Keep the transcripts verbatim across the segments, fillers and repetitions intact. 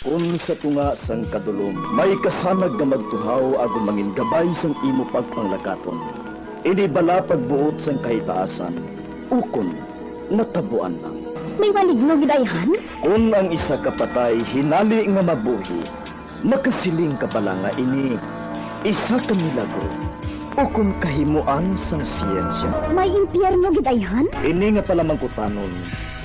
Kon sa tunga sang kadulom may kasanag nga magtuhaw agod mangin gabay sang imo pagpanglakaton, ini bala pagbuot sang kahitaasan, ukon natabuan lang. May maligno gid ayhan? Kon ang isa ka patay hinali nga mabuhi, makasiling ka bala nga ini isa ka milagro ukon kahimoan sang siyensya? May impyerno gid ayhan? Ini nga palamangkutanon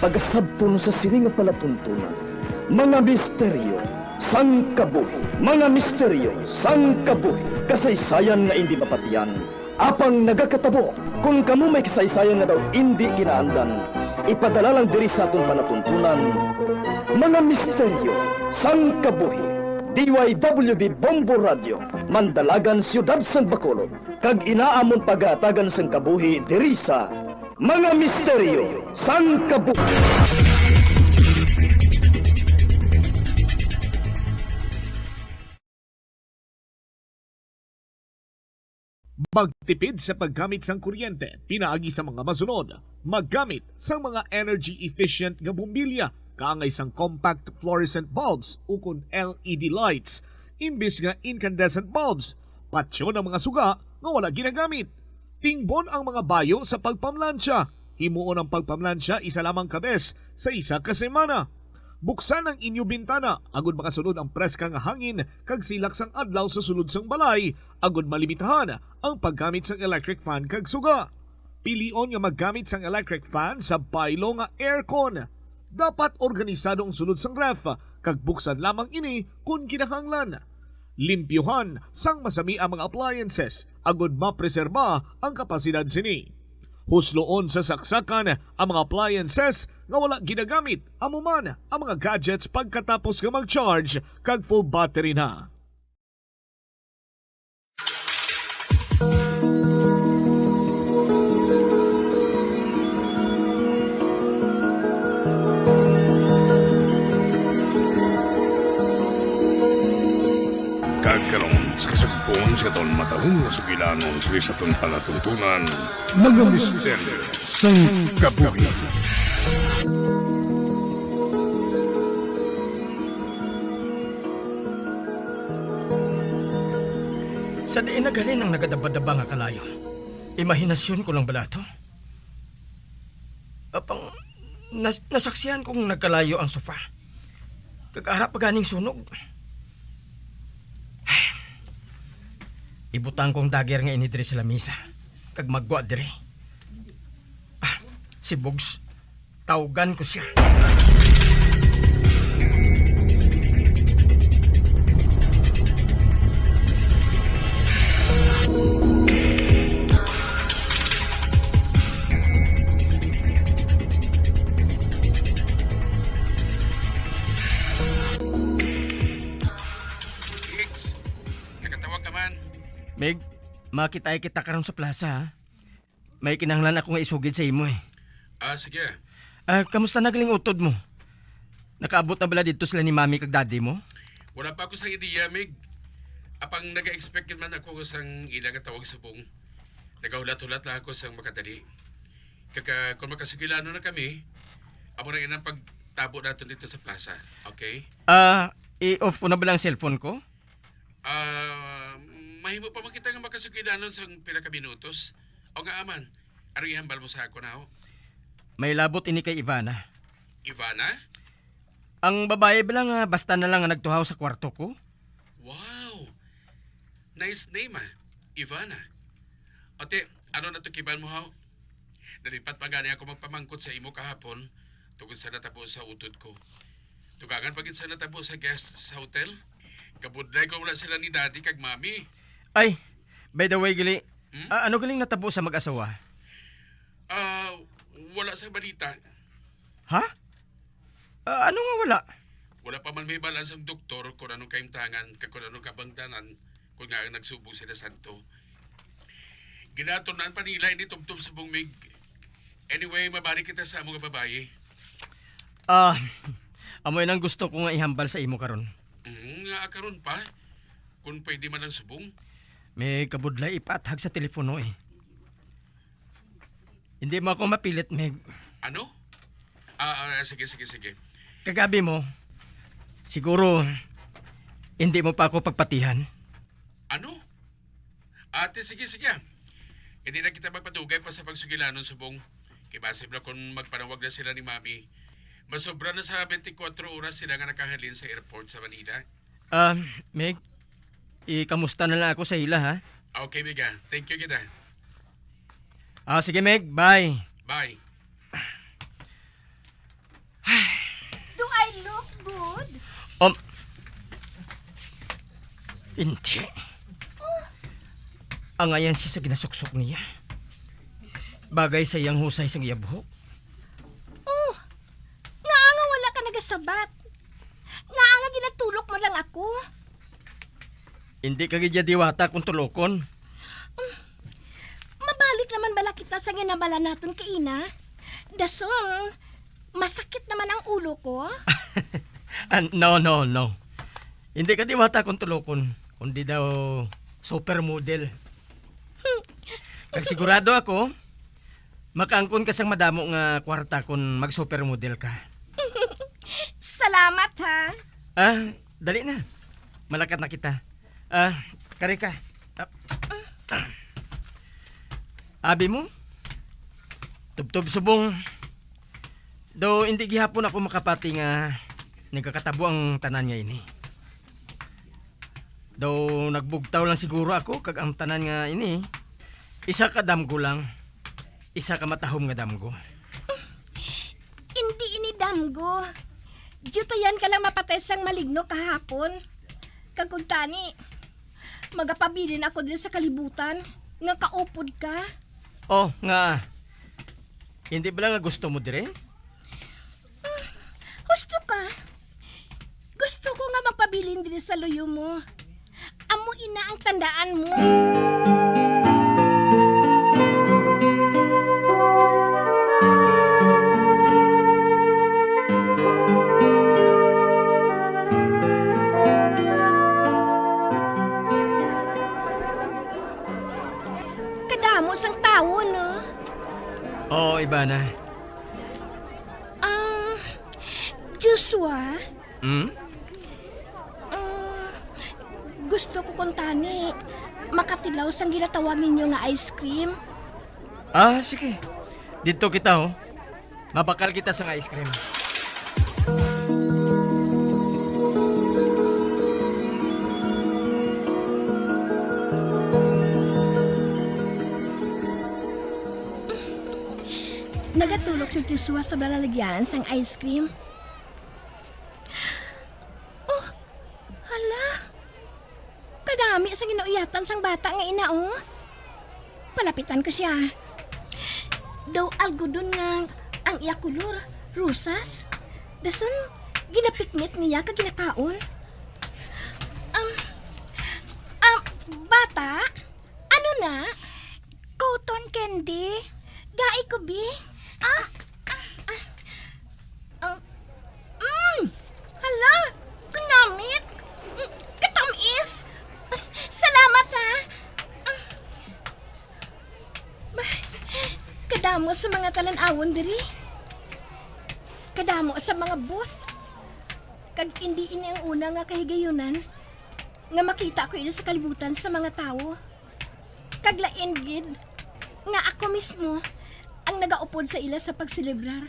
pagasabton sa sini nga palatuntunan. Mga misteryo sang kabuhi. Mga misteryo sang kabuhi. Kasaysayan nga indi mapatiyan, apang nagakatabo. Kon kamo may kasaysayan nga daw indi kinaandan, ipadala lang diri sa aton palatuntunan. Mga misteryo sang kabuhi. D Y W B Bombo Radio, Mandalagan, Siyudad sang Bacolod, kag ina amon pagahatagan sang kabuhi diri sa Mga Misteryo sang Kabuhi. Magtipid sa paggamit sang kuryente pinaagi sa mga masunod. Maggamit sang mga energy efficient nga bombilya kaangay sang compact fluorescent bulbs ukon L E D lights imbis nga incandescent bulbs. Patyon ang mga suga nga wala ginagamit. Tingbon ang mga bayo sa pagpamlansya. Himuon ang pagpamlansya isa lamang ka bes sa isa ka semana. Buksan ang inyo bintana agud makasulod ang preska nga hangin kag silak sang adlaw sa sulod sang balay, agud malimitahan ang paggamit sang electric fan kag suga. Pilion nga maggamit sang electric fan sa baylo nga aircon. Dapat organisado ang sulod sang ref, kag buksan lamang ini kon kinahanglan. Limpyuhan sang masami ang mga appliances agud mapreserba ang kapasidad sini. Husloon sa saksakan ang mga appliances nga wala ginagamit, amo man ang mga gadgets pagkatapos nga mag-charge kag full battery na. Kag karon, sa kasugpon sa aton matahong nga sugilanon sa aton palatuntunan, mga misteryo sang kabuhi. Sa diin naghalin ang nagadabadaba nga kalayo? Imahinasyon ko lang bala to? Apang nas-, nasaksihan kong nagkalayo ang sofa. Kag ara pa ganing sunog. Ibutang kong dagger nga ini diri sa lamisa, kag maggwa diri. Ah, si Bugs. Tawgan ko siya. Migs, nakatawag ka man? Mig, makitay kita karon sa plaza, ha? May kinahanglan ako nga isugid sa imo, eh. Ah, sige. Ah, kamusta na galing utod mo? Nakaabot na bala didto sila ni Mami kag Daddy mo? Wala pa ako sa ideya, Mig. Apang naga-expect man ako sang ila nga tawag subong. Nagahulat-hulat lang ako sang makadali. Kag, ah, kung makasugilanon na kami, amo na inang pagtabo naton didto sa plaza, okay? Ah, i-off ko na bala ang cellphone ko? Ah, mahimo pa man kita nga makasugilanon sang pila ka minutos. O nga, aman, ano ihambal mo sa akon, aho? May labot ini kay Ivana. Ivana? Ang babayi bala nga basta na lang nga nagtuhaw sa kwarto ko. Wow! Nice name, ah. Ivana. Ate, ano natukiban mo, haw? Nalipat pa gani ako magpamangkot sa imo kahapon tungod sa natabo sa utod ko. Dugangan pa gid sa natabo sa guest sa hotel. Kabudlay ko wala sila ni Daddy kag Mami. Ay, by the way, gali, Hmm? ah, ano galing natabo sa mag-asawa? Ah, wala sa balita. Ha? Ah, ano nga wala? Wala pa man may balaan sang doktor kung anong kahimtangan kag kung anong kabangdanan kung nga nagsubong sila sadto. Ginaton-an pa nila ini tubtob subong, Mig. Anyway, mabalik kita sa amo nga babayi. Ah, amo inang gusto ko nga ihambal sa imo karon. Mm, nga karon pa? Kung pwede man lang subong. May kabudlay ipaathag sa telepono, eh. Hindi mo ako mapilit, Meg. Ano? Ah, ah, sige, sige, sige. Kagabi mo, Siguro, hindi mo pa ako pagpatihan. Ano? Ate, sige, sige. Hindi na kita magpadugay pa sa pagsugilanon subong. Kay basi bala kung magpanawag na sila ni Mami, masobra na sa twenty-four oras sila nga nakahalin sa airport sa Manila. Ah, Meg, ikamusta na lang ako sa ila, ha? Okay, Miga. Thank you kita. Ah, sige, Meg. Bye. Bye. Do I look good? Um, hindi. Angayan siya sa ginasuksok niya. Bagay sa iyang husay sa iya buhok. Oh, nga nga wala ka nagasabat. Nga nga ginatulok mo lang ako. Hindi ka gid ya diwata kung tulokon. Mabalik naman bala kita sa ginabala naton kaina. Dason, masakit naman ang ulo ko. Ah, no, no, no. Hindi ka diwata kung tulokon, kundi daw supermodel. Kag sigurado ako, makaangkon ka sang madamo nga kwarta kon mag-supermodel ka. Salamat, ha? Ah, dali na. Malakat na kita. Ah, kari ka. Ah, ah. Abi mo? Tubtob subong. Daw hindi gihapon ako makapati nga nagakatabo ang tanan nga ini. Daw nagbugtaw lang siguro ako kag ang tanan nga ini, isa ka damgo lang, isa ka matahom nga damgo. Hindi ini damgo. Diyutayan ka lang mapatay sang maligno kahapon. Kag kuntani, magapabilin ako diri sa kalibutan nga kaupod ka. Oh, nga hindi bala nga gusto mo dire? Husto ka? Gusto ko nga magpabilin diri sa luyo mo. Amo ina ang tandaan mo. Kadamo sang tawo, no? Oo, Ivana. Ah, Joshua? Hmm? Ah, gusto ko kuntani makatilaw sang ginatawag ninyo nga ice cream. Ah, sige. Dito kita, oh. Mabakal kita sa ice cream. Nagatulok si Joshua sa balalagyan sang ice cream. Oh, hala. Kadami sa ginauyatan sang bata nga ina, oh. Palapitan ko siya. Daw algodon nga ang iya kulor, rosas. Dason, ginapiknit niya kag ginakaon. Um, um, bata? Ano na? Cotton candy? Gai ko, bi. Ah, ah, ah. Ah, mm. Hala, kanamit. Mm, katamis. Salamat, ha. Ah. Bah, kadamo sa mga talan-awon diri. Kadamo sa mga boss. Kag indi ini ang una nga kahigayunan nga makita ko ini sa kalibutan sa mga tawo. Kag lain gid nga ako mismo ang nagaupod sa ila sa pagselebrar.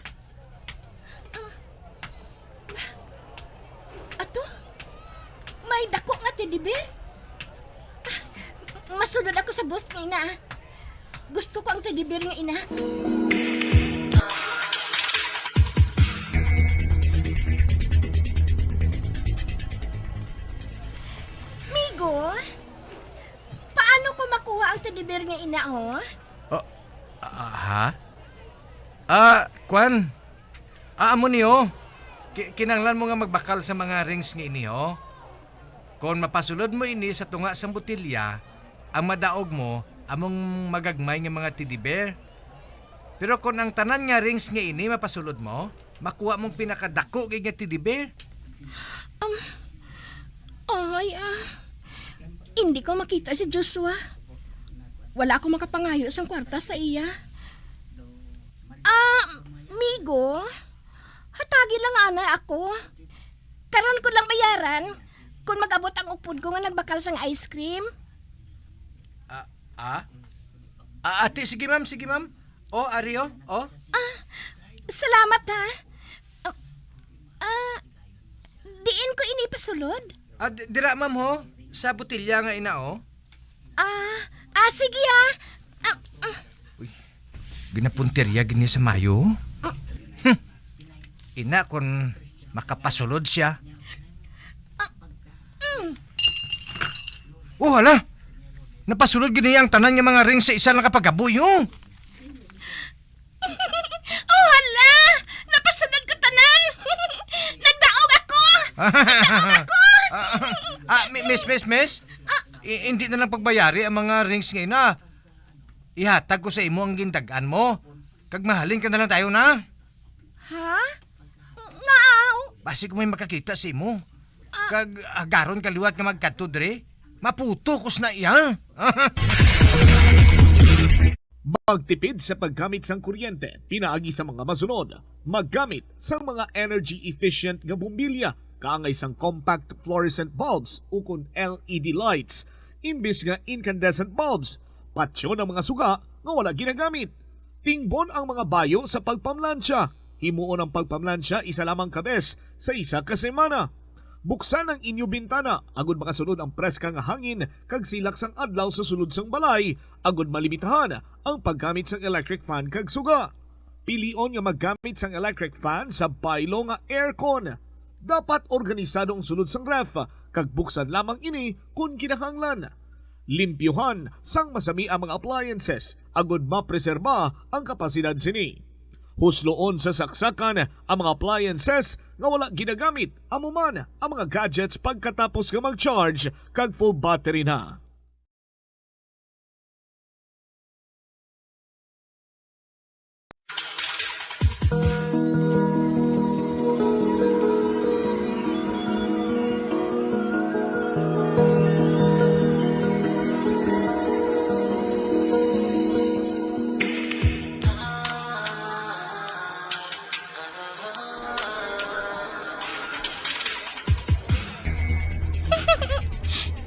Ah, ato? May dako nga teddy bear? Ah, masulod ako sa boss nga ina, ah. Gusto ko ang teddy bear nga ina. Migo, paano ko makuha ang teddy bear nga ina, oh? Oh, ah, ha? Ah, kwan. Ah, amo ni, oh. Ki- kinahanglan mo nga magbakal sa mga rings nga ini, oh. Kon mapasulod mo ini sa tunga sang botelya, ang madaog mo among magagmay nga mga teddy bear. Pero kon ang tanan nga rings nga ini mapasulod mo, makuha mong pinakadako gid nga teddy bear. Um, ay, ah, hindi ko makita si Joshua. Wala ako makapangayo sang kwarta sa iya. Ah, Migo, hatagi lang anay ako. Ganahan ko lang bayaran kung mag-abot ang upod ko nga nagbakal sang ice cream. Ah, ah? Ah, ate, sige, ma'am, sige, ma'am. Oh, ari, oh, oh. Ah, salamat, ha. Ah, ah, diin ko ini pasulod? Ah, di- dira, ma'am, ho. Sa botelya nga ina, oh. Ah, ah, sige, ha. Ah, ah. Uy, ginapunterya gini sa mayo. Hmm. Ina, kon makapasulod siya. Ah, mm. Oh, hala! Napasulod gini ang tanan nga mga ring sa isa lang ka pagkabuyo. Oh, hala! Napasunod ko tanan! Nagdaog ako! Nagdaog ako! Ah, ah, ah, mi- miss, miss, miss? Ah. I- hindi na lang pagbayari ang mga rings nga ina. Ihatag ko sa imo ang gindag-an mo. Kag mahalin ka na lang tayo na. Ha? Ngaaw? Basi kung may makakita sa imo. Ah. Kag agaron ka liwat nga magkadto diri. Maputo ko na iya. Magtipid sa paggamit sang kuryente pinaagi sa mga masunod. Maggamit sang mga energy efficient nga bombilya kaangay sang compact fluorescent bulbs ukon L E D lights imbis nga incandescent bulbs. Patyon ang mga suga nga wala ginagamit. Tingbon ang mga bayo sa pagpamlansya. Himuon ang pagpamlansya isa lamang ka bes sa isa ka semana. Buksan ang inyo bintana agud makasulod ang preska nga hangin kag silak sang adlaw sa sulod sang balay, agud malimitahan ang paggamit sang electric fan kag suga. Pilion nga maggamit sang electric fan sa baylo nga aircon. Dapat organisado ang sulod sang ref, kag buksan lamang ini kon kinahanglan. Limpyuhan sang masami ang mga appliances agud mapreserba ang kapasidad sini. Husloon sa saksakan ang mga appliances nga wala ginagamit, amo man ang mga gadgets pagkatapos nga mag-charge kag full battery na.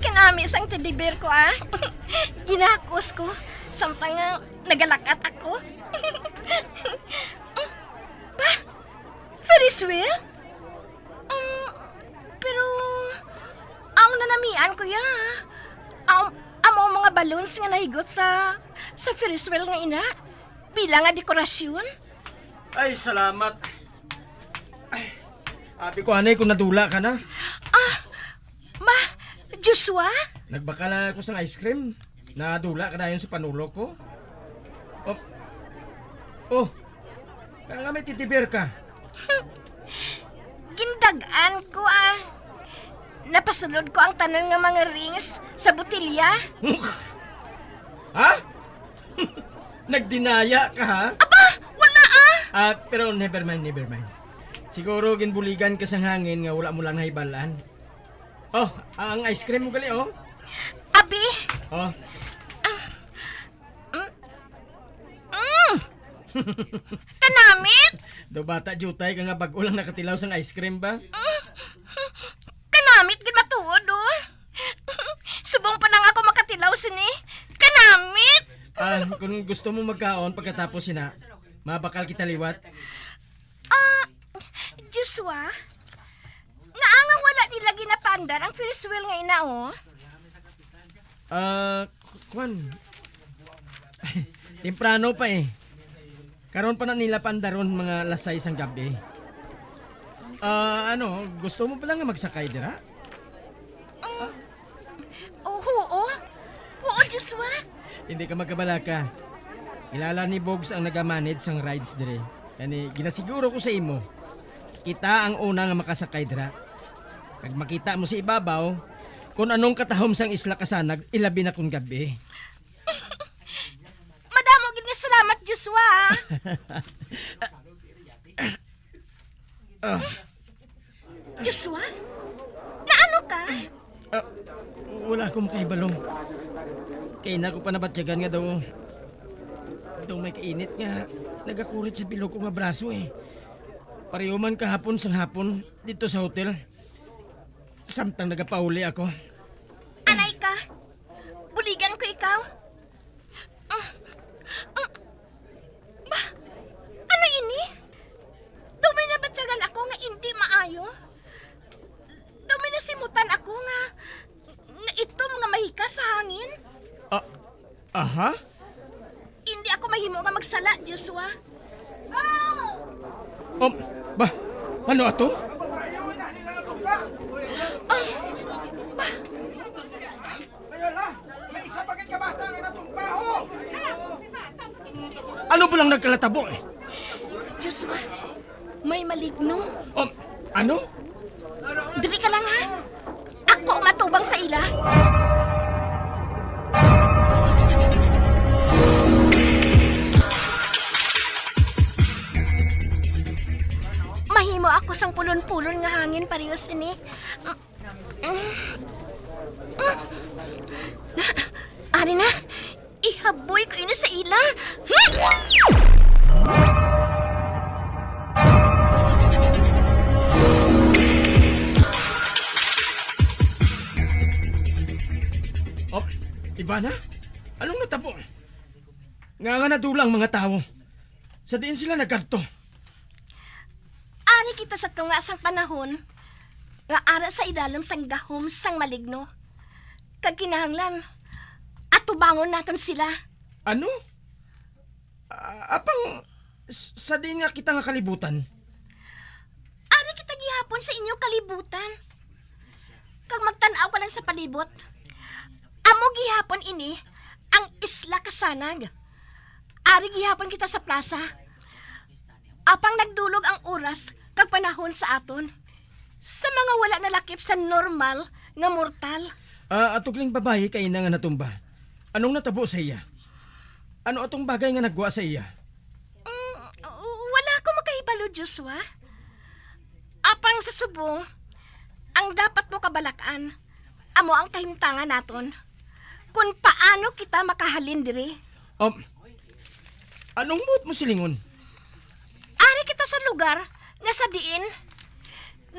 Kanami sang teddy bear ko, ah. Ginakos ko, samtang nga nagalakat ako. Pa, Ferris wheel? Um, pero, ang nanamian ko ya. Ang, amo ang mga balloons nga nahigot sa, sa Ferris wheel nga ina. Bilang nga dekorasyon. Ay, salamat. Ay, abi ko, anay, kung nadula ka na. Ah, ma, Joshua? Nagbakal lang ako sang ice cream. Nadula ka dayon sa panulok ko. Oh. Oh. Kaya nga may teddy bear ka. Gindag-an ko, ah. Napasulod ko ang tanan nga mga rings sa botelya. Ha? Nagdinaya ka, ha? Aba, wala, ah. Ah, pero never mind, never mind. Siguro ginbuligan ka sang hangin nga wala mo lang nahibalaan. Oh, ang ice cream mo gali, oh. Abi. Oh. Ah. Mm. Mm. Kanamit. Daw bata, jutay ka nga bag-o lang nakatilaw sang ice cream ba? Mm. Kanamit gid matuod, oh. Subong pa lang ako makatilaw sini. Kanamit. Ah, kung gusto mo magkaon pagkatapos sina, mabakal kita liwat. Ah, Joshua, nga anga wala nila ginapaandar ang Ferris wheel nga ina, oh. Ah, ku- kuwan. Temprano pa eh. Karon pa na nila pandaron mga alas sais sang gabi. Ah, ano, gusto mo pala nga magsakay dira? Ah, oh, oo. Oo, Joshua. Hindi ka magkabalaka. Kilala ni Bogs ang nagamanage sang rides dire. Kani, ginasiguro ko sa imo. Kita ang una nga makasakay dira. Kag makita mo sa ibabaw, kung anong katahom sang isla Kasanag, ilabi na kung gabi. Madamo gid nga salamat, Joshua. Ah. Joshua? Naano ka? Ah, wala akong makahibalo. Kay na ko pa nabatyagan nga daw, daw may kainit nga nagakurit sa bilog ko nga braso eh. Pareho man kahapon sang hapon dito sa hotel. Samtang nagapauli ako. Anay ka. Buligan ko ikaw. Ah, ah, ba? Ano ini? Daw may nabatyagan ako nga indi maayo. Daw may nasimutan ako nga, nga itom nga mahika sa hangin. Ah, aha? Indi ako mahimo nga magsala, Joshua. Um, ba? Ano ato? Ah, ba? Ano ba lang nagkalatabo, eh? Joshua, may maligno. Um, ano? Diri ka lang, ha? Ako ang matubang sa ila. Mahimo ako sang pulon-pulon nga hangin, pareho sini. Ari na, ihaboy ko ini sa ila. Oh, Ivana? Anong natabo? Nga nga nadulang mga tawo? Sa diin sila nagkadto? Ari kita sa tunga sang panahon nga ara sa idalom sang gahom sang maligno. Kag kinahanglan, atubangon naton sila. Ano? Ah, apang s-, sa diin nga kita nga kalibutan? Ari kita gihapon sa inyo kalibutan. Kag magtan-aw ka lang sa palibot. Amo gihapon ini ang Isla Kasanag. Ari gihapon kita sa plaza. Apang nagdulog ang oras kag panahon sa aton, sa mga wala nalakip sa normal nga mortal. Ah, atugling babayi kay ina nga natumba. Anong natabo sa iya? Ano atong bagay nga nagwa sa iya? Mm, wala ako makahibalo, Joshua. Apang sa subong, ang dapat mo kabalak-an, amo ang kahimtangan naton. Kung paano kita makahalin diri. Um, anong buot mo silingon? Ari kita sa lugar nga sa diin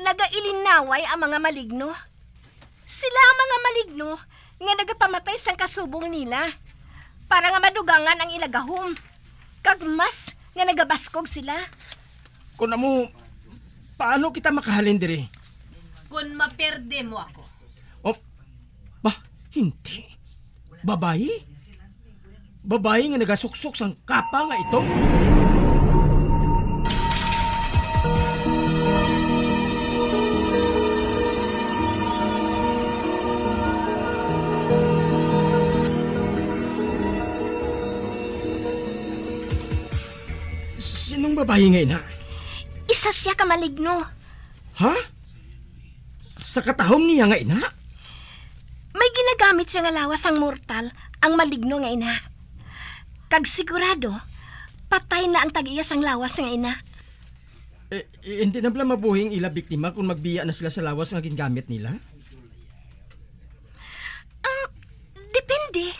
nagailinaway ang mga maligno. Sila ang mga maligno nga nagapamatay sang kasubong nila, para nga madugangan ang ila gahom, kag mas nga nagabaskog sila. Kun amo, paano kita makahalin diri? Kun maperde mo ako. Oh, ba, hindi. Babayi? Babayi nga nagasuksok sang kapa nga ito? Sinong babayi nga ina? Isa siya ka maligno. Ha? Sa katahom niya nga ina? May ginagamit siya nga lawas sang mortal ang maligno nga ina. Kag sigurado, patay na ang tag-iya sang lawas nga ina. Eh, eh, hindi na bala mabuhi ang ila biktima kung magbiya na sila sa lawas nga gingamit nila? Ah, depende.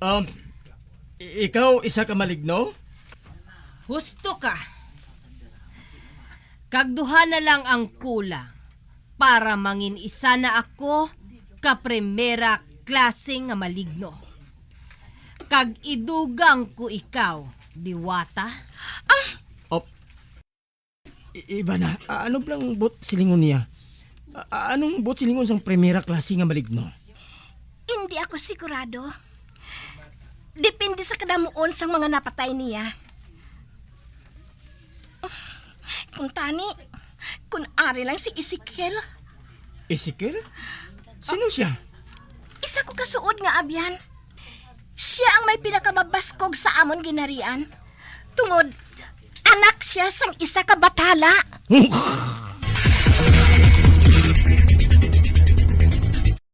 Um, i-, ikaw isa ka maligno? Husto ka. Kag duha na lang ang kulang para mangin isa na ako ka primera klase nga maligno. Kag idugang ko ikaw, Diwata. Ah! Op. I-, Ivana, a-, ano bala ang buot silingon niya? A-, a-, anong buot silingon sang primera klase nga maligno? Hindi ako sigurado. Depende sa kadamuon sang mga napatay niya. Kung tani, kung ari lang si Ezekiel. Ezekiel? Sino siya? Isa ko kasuod nga abyan. Siya ang may pinakamabaskog sa amon ginharian. Tungod, anak siya sang isa ka bathala.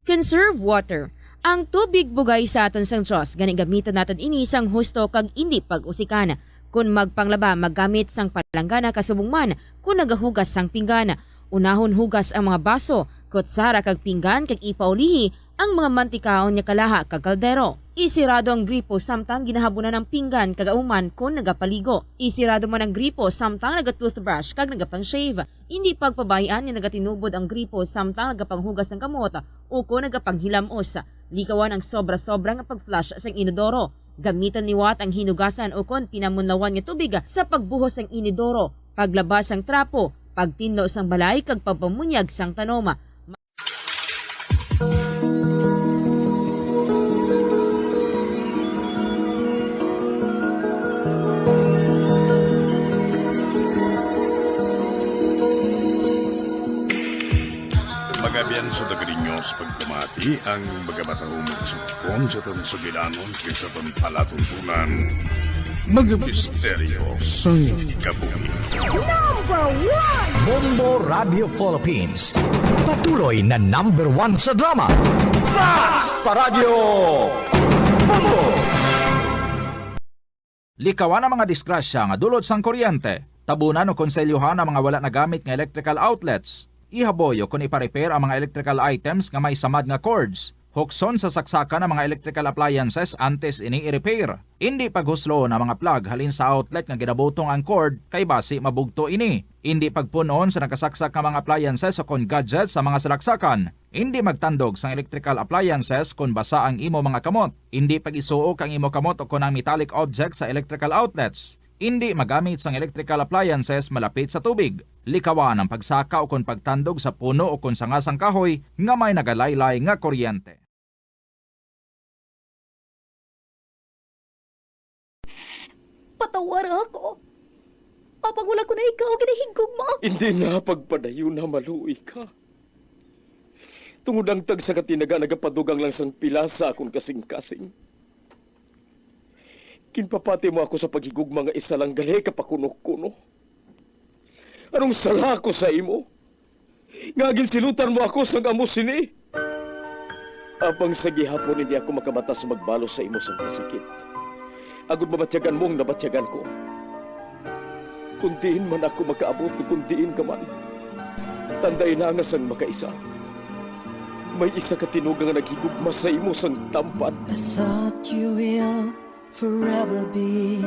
Conserve water. Ang tubig bugay sa aton sang Dios, gani gamitan naton ini sang husto kag indi pag-usikan. Kon magpanglaba, maggamit sang palanggana kasubong man kon nagahugas sang pinggan. Unahon hugas ang mga baso, kutsara kag pinggan kag ipaulihi ang mga mantikaon nga kalaha kag kaldero. Isirado ang gripo samtang ginahabunan ang pinggan kag auman kon nagapaligo. Isirado man ang gripo samtang naga-toothbrush kag nagapang-shave. Indi pagpabay-an nga nagatinubod ang gripo samtang nagapanghugas sang kamot ukon nagapanghilam-os. Likawan ang sobra-sobra nga pag-flush sang inodoro. Gamitan liwat ang hinugasan ukon pinamunlawan nga tubig sa pagbuhos sang inodoro, paglaba sang trapo, pagtinlo sang balay kag pagpamunyag sang tanom. Magabian sa taga ninyo sa pagpamati ang mga matahumong sugpon sa atong sugilanon kag sa atong palatuntunan. Mga misteryo sang kabuhi. Number one! Bombo Radio Philippines. Patuloy na number one sa drama. Basta Radyo Bombo! Likawan ang mga disgrasya nga dulot sang kuryente. Tabunan o konselyohan ang mga wala nagamit nga electrical outlets. Ihaboy o kon ipa-repair ang mga electrical items nga may samad nga cords. Hukson sa saksakan ang mga electrical appliances antes ini i-repair. Indi paghusloon ang mga plug halin sa outlet nga ginabutong ang cord, kay basi mabugto ini. Indi pagpun-on sa nakasaksak nga mga appliances o kon gadgets sa mga salaksakan. Indi magtandog sang electrical appliances kon basa ang imo mga kamot. Indi pag-isuok ang imo kamot o kon ang metallic objects sa electrical outlets. Indi magamit sang electrical appliances malapit sa tubig. Likawan ang pagsaka o kon pagtandog sa puno o kon sanga sang kahoy nga may nagalaylay nga kuryente. Patawara ako. Apang wala ko na ikaw ginahigugma. Hindi na pagpadayon na maluoy ka. Tungod ang tagsa ka tinaga nagapadugang lang sang pila sa akon kasingkasing. Ginpapati mo ako sa paghigugma nga isa lang gali ka pakuno-kuno. Anong sala ko sa imo? Nga ginsilutan mo ako sang amo sini? Apang sa gihapon hindi ako makabata sa magbalos sa imo sang kasakit. Agod mabatyagan mo ang nabatyagan ko. Kung diin man ako makaabot o kung diin ka man, tandai na nga sang makaisa, may isa ka tinuga nga naghigugma sa imo sang tampad. I thought you will forever be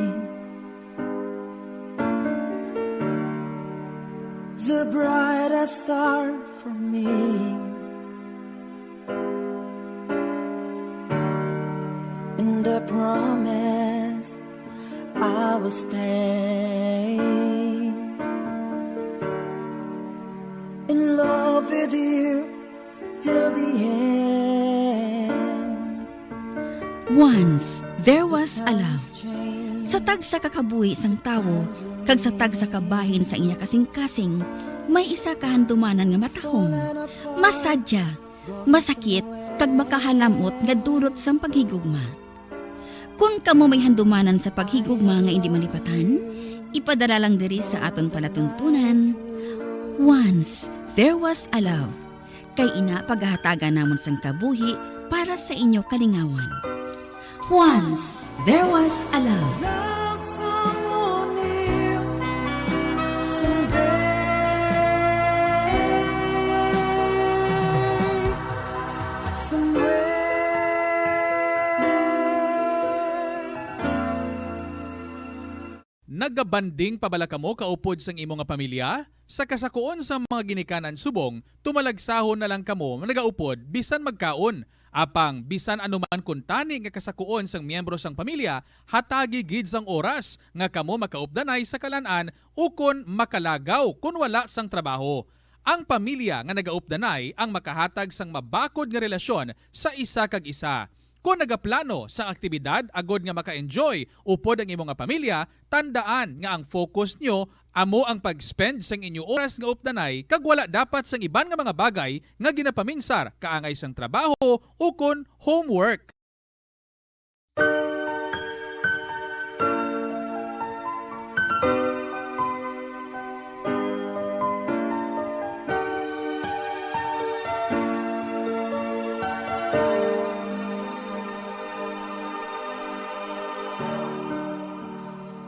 the brightest star for me. And I promise I will stay in love with you till the end. Once, there was a love. Sa tagsa ka kabuhi sang tawo, kag sa tagsa ka bahin sa iya kasingkasing, may isa ka handumanan nga matahom, masadya, masakit, kag makahalam-ot nga dulot sang paghigugma. Kon kamo may handumanan sa paghigugma nga indi malipatan, ipadala lang diri sa aton palatuntunan. Once, there was a love. Kay ina pagahatagan namon sang kabuhi para sa inyo kalingawan. Once, there was a love. Love someone new someday. Somewhere. Nagabanding pa bala kamo kaupod sang imo nga pamilya? Sa kasakuon sang mga ginikanan subong, tumalagsahon na lang kamo nagaupod bisan magkaon. Apang bisan ano man kuntani nga kasakuon sang miyembro sang pamilya, hatagi gid sang oras nga kamo makaupdanay sa kalan-an ukon makalagaw kon wala sang trabaho. Ang pamilya nga nagaupdanay ang makahatag sang mabakod nga relasyon sa isa kag isa. Kon nagaplano sang aktibidad agod nga maka-enjoy upod ang imo nga pamilya, tandaan nga ang focus nyo amo ang pag-spend sang inyo oras nga updanay kag wala dapat sang iban nga mga bagay nga ginapaminsar kaangay sang trabaho ukon homework.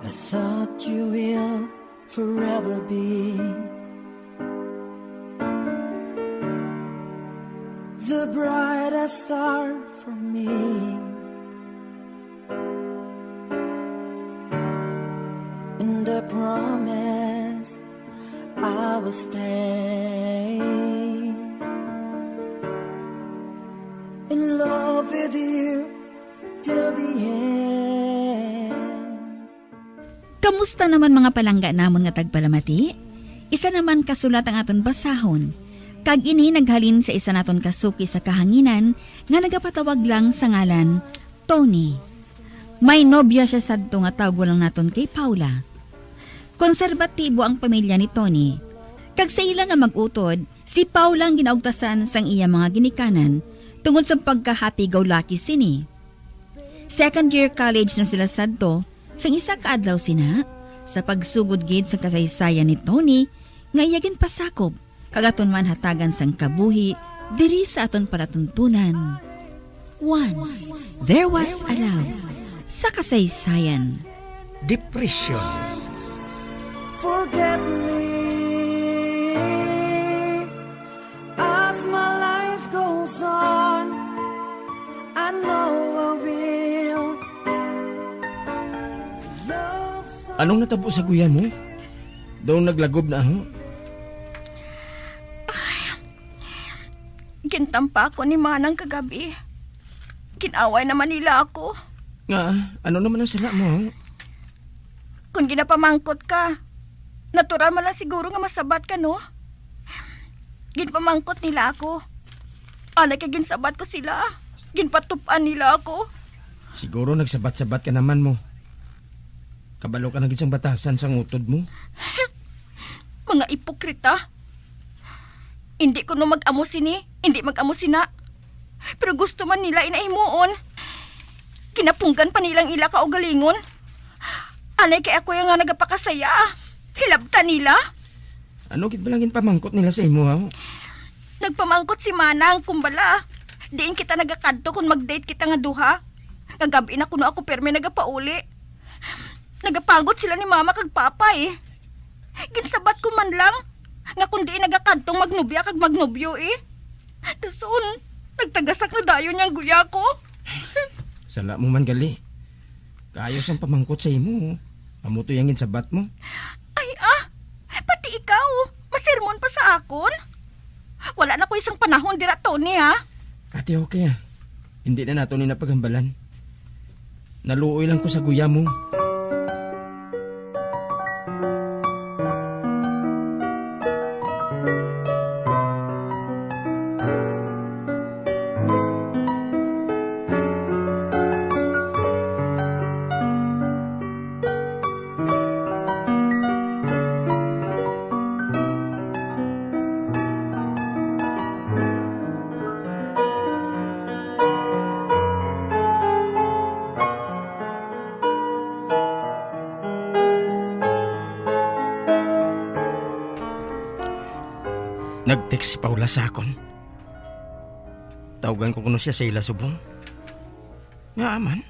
I thought you will forever be the brightest star for me. And I promise I will stay in love with you till the end. Kamusta naman, mga palangga namon nga tagpalamati? Isa naman ka sulat ang aton basahon, kag ini naghalin sa isa naton ka suki sa kahanginan nga nagapatawag lang sa ngalan Tony. May nobya sia sadto nga tawgon lang naton kay Paula. Konserbatibo ang pamilya ni Tony, kag sa ila nga mag-utod, si Paula ang ginaugtasan sang iya mga ginikanan tungod sa pagka-happy-go-lucky sini. Second year college na sila sadto, sang isa ka adlaw sina, sa pagsugod gid sa kasaysayan ni Tony nga iya ginpasakop, kag aton man hatagan sang kabuhi diri sa aton palatuntunan. Once, there was a love sa kasaysayan. Depression. Forget me as my life goes on. I know I will love. Anong natabo sa guya mo? Daw naglagob na ako. Gintampa ako ni Manang kagabi. Ginaway naman nila ako. Nga, ano naman ang sala mo? Kung ginapamangkot ka, natural man lang siguro nga masabat ka, no? Ginpamangkot nila ako. Anay kay ginsabat ko sila. Ginpatup-an nila ako. Siguro nagsabat-sabat ka naman mo. Kabalo ka na gid sang batasan sang utod mo. Mga ipokrita. Hindi kuno mag-amo sini, hindi mag-amo sina. Pero gusto man nila ina himuon. Ginapunggan pa nilang ila kaugalingon. Anay kay ako ya nga nagapakasaya. Hilabta nila. Ano gid ba lang ginpamangkot nila sa imo, ha? Nagpamangkot si Manang kung bala diin kita nagakadto kung mag-date kita nga duha. Nga gab-i na kuno ako pirmi nagapauli. Nagapanggot sila ni Mama kag Papa, eh. Ginsabat ko man lang nga kung diin nagakadtong magnobya kag magnobyo, eh. Dason, nagtagasak na dayon yang guya ko. Sala mo man gali. Kaayo sang pamangkot sa imo. Amo to yang ginsabat mo. Ay, ah! Pati ikaw, masermon pa sa akon? Wala na ko isang panahon dira, Tony, ha? Ate, okay, ah. Hindi na nato ni napaghambalan. Naluoy lang ko sa guya mo. Nag-text si Paula sa akon. Tawgan ko kuno siya sa ila subong. Nga man.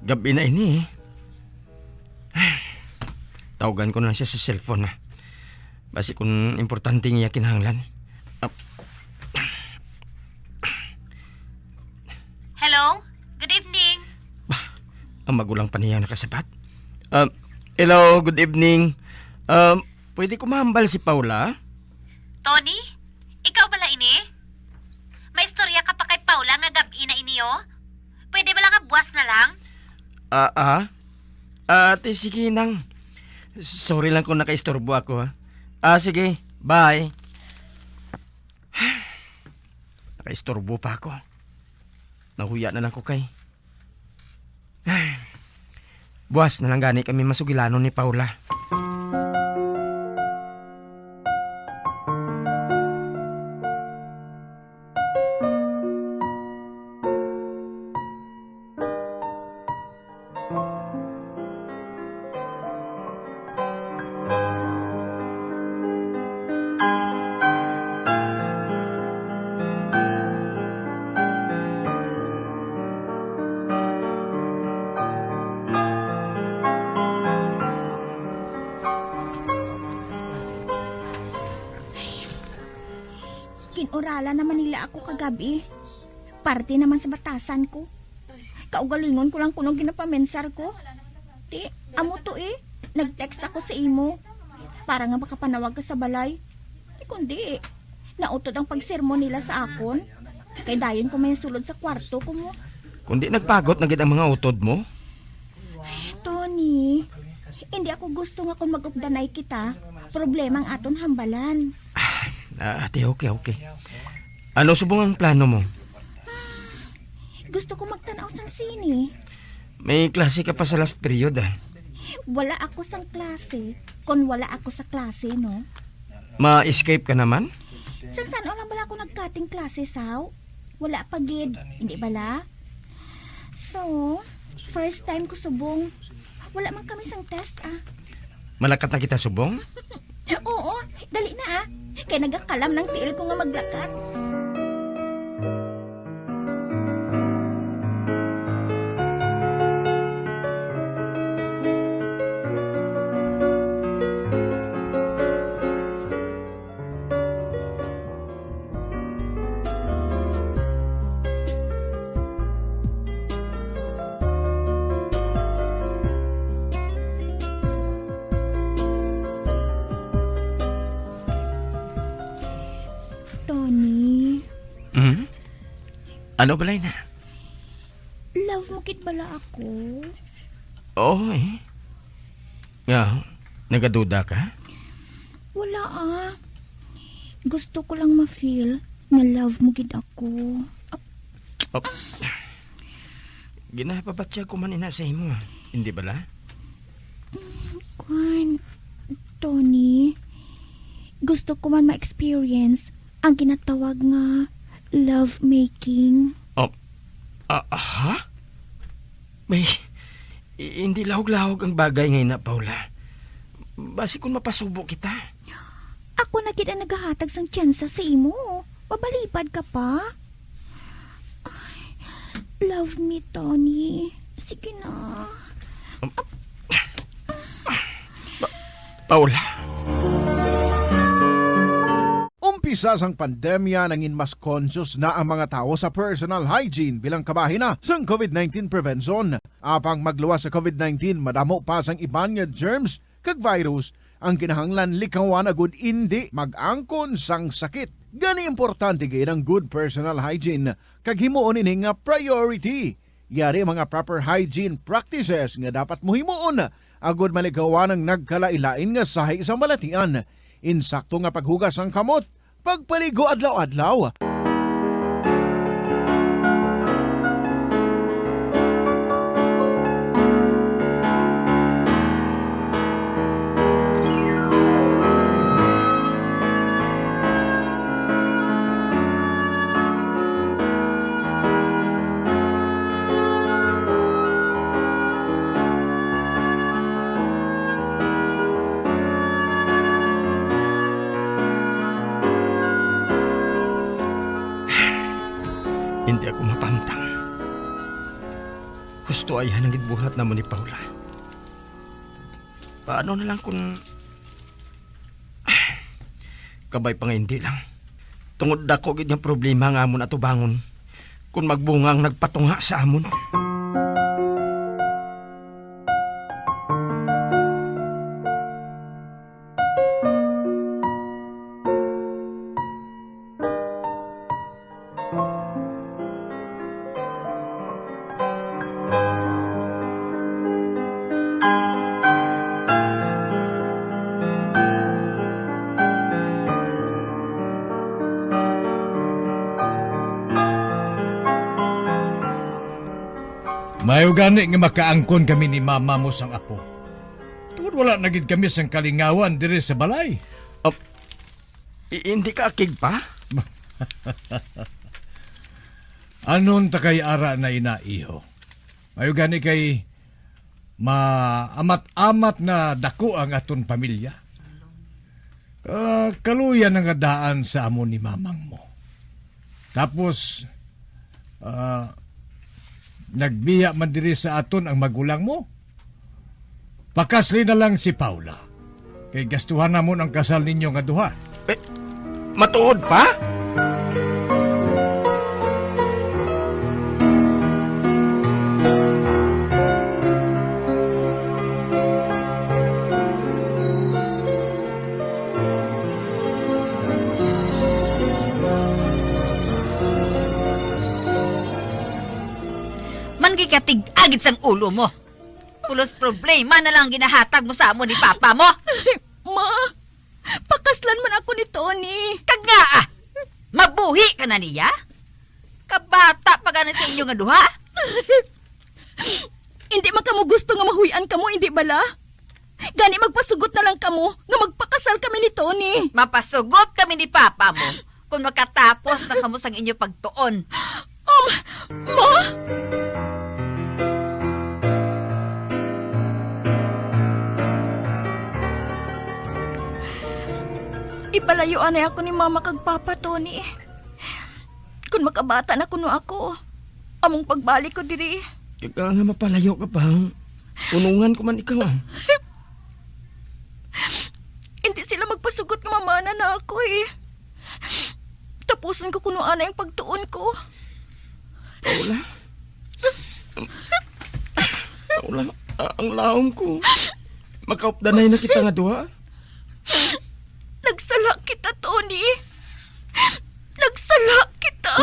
Gabi na ini, eh. Tawgan ko na lang siya sa cellphone, ah. Basi kung importante ang iya kinahanglan. Ah. Hello? Good evening. Bah, ang magulang pa niya nakasabat. Ah, hello, good evening. Ah, pwede ko mahambal si Paula? Tony? Ikaw bala ini? May istorya ka pa kay Paula nga gab-i na ini, oh? Pwede bala nga buwas na lang? Ah, ah? Ate, sige nang. Sorry lang kung nakaistorbo ako, ha. Ah, sige. Bye. Nakaistorbo pa ako. Nahuya na lang ko kay. Buwas na lang gani kami masugilanon ni Paula. Gin-uralan naman nila ako kagabi. Parte naman sa batasan ko. Kaugalingon ko lang kuno ginapamensar ko. Ti, Amo to eh, nag-text ako sa imo para nga makapanawag ka sa balay. Eh, kundi, nautod ang pagsermon nila sa akon. Kay dayon ko may sulod sa kwarto ko mo. Kundi nagpagot na gid ang mga utod mo? Tony, hindi ako gusto nga kung mag-updanay kita, problema ang aton hambalan. Ah, ate, okay, okay. Ano subong ang plano mo? Gusto ko magtanaw sang sine. May klase ka pa sa last period, ah. Wala ako sang klase kon wala ako sa klase, no? Ma-escape ka naman? Sang san-o lang bala ako nagkating klase, saw? Wala pa gid, hindi bala? So, first time ko subong. Wala man kami sang test, ah. Malakat na kita subong? Oo, dali na, ah. Kay nagakalam ng tiil ko nga maglakat. Tony. Hmm? Ano balay na? Love mo gid bala ako? Oo, eh. Nga, nagaduda ka? Wala, ah. Gusto ko lang ma-feel nga love mo gid ako. Oh. Ginapabatya ko man ina sa imo, ah. Hindi bala? Mm, kwan, Tony, gusto ko man ma-experience ang ginatawag nga love making. Oh, ah, ha? May, i-, hindi lahog-lahog ang bagay nga ina, Paula. Basi kung mapasubo kita. Ako na gid ang nagahatag sang tsansa sa imo. Mabalibad ka pa? Ay, love me, Tony. Sige na. Um, Pa-, Paula. Umpisa sang pandemya, nangin mas conscious na ang mga tawo sa personal hygiene bilang kabahin na sang covid nineteen prevention. Apang magluwas sa covid nineteen, madamo pa sang iban nga germs kag virus ang kinahanglan likawan agud indi mag-angkon sang sakit. Gani, importante gid ang good personal hygiene kag himuon ini nga priority. Yari mga proper hygiene practices nga dapat mo himuon agud malikawan ang nagkalain-lain nga sahi sang balatian, insakto nga paghugas sang kamot, pagpaligo adlaw-adlaw. Hindi ako mapamtang. Husto ayhan ang ginbuhat namon ni Paula. Paano na lang kung, kabay pa nga hindi lang. Tungod dako gid nga problema nga amon atubangon kung magbunga ang nagpatunga sa amon. Maayo gani nga makaangkon kami ni mama mo sang apo. Tungod wala na gid kami sang kalingawan diri sa balay. Ap-, i-, hindi ka akig pa? Anon ta kay ara na ina, iho? Maayo gani kay maamat-amat na dako ang aton pamilya. Ah, kaluya na nga daan sa amon ni mamang mo. Tapos, ah, nagbiya man diri sa aton ang magulang mo. Pakasli na lang si Paula. Kay gastuhan namon ang kasal ninyo nga duha. Eh, matuod pa? Gikatig-agid sang ulo mo. Pulos problema na lang ang ginahatag mo sa amo ni papa mo. Ma, pakaslan man ako ni Tony. Kag nga, ah, mabuhi ka na niya? Kabata pa gani sa inyo nga duha? Hindi man kamo gusto nga mahuy-an kamo, hindi bala? Gani magpasugot na lang kamo nga magpakasal kami ni Tony. Mapasugot kami ni papa mo kung makatapos na kamo sang inyo pagtuon. Um, ma? Ipalayo anay ako ni mama kag papa, Tony. Kung makabata na kuno ako, among pagbalik ko diri. Ika nga mapalayo ka pa, unungan ko man ikaw, ah. Hindi sila magpasugot nga mamana na ako, eh. Tapuson ko kuno anay ang pagtuon ko. Paula? Paula, a-, ang laom ko. Makaupdanay na kita nga duha. Nagsala kita, Tony. Nagsala kita.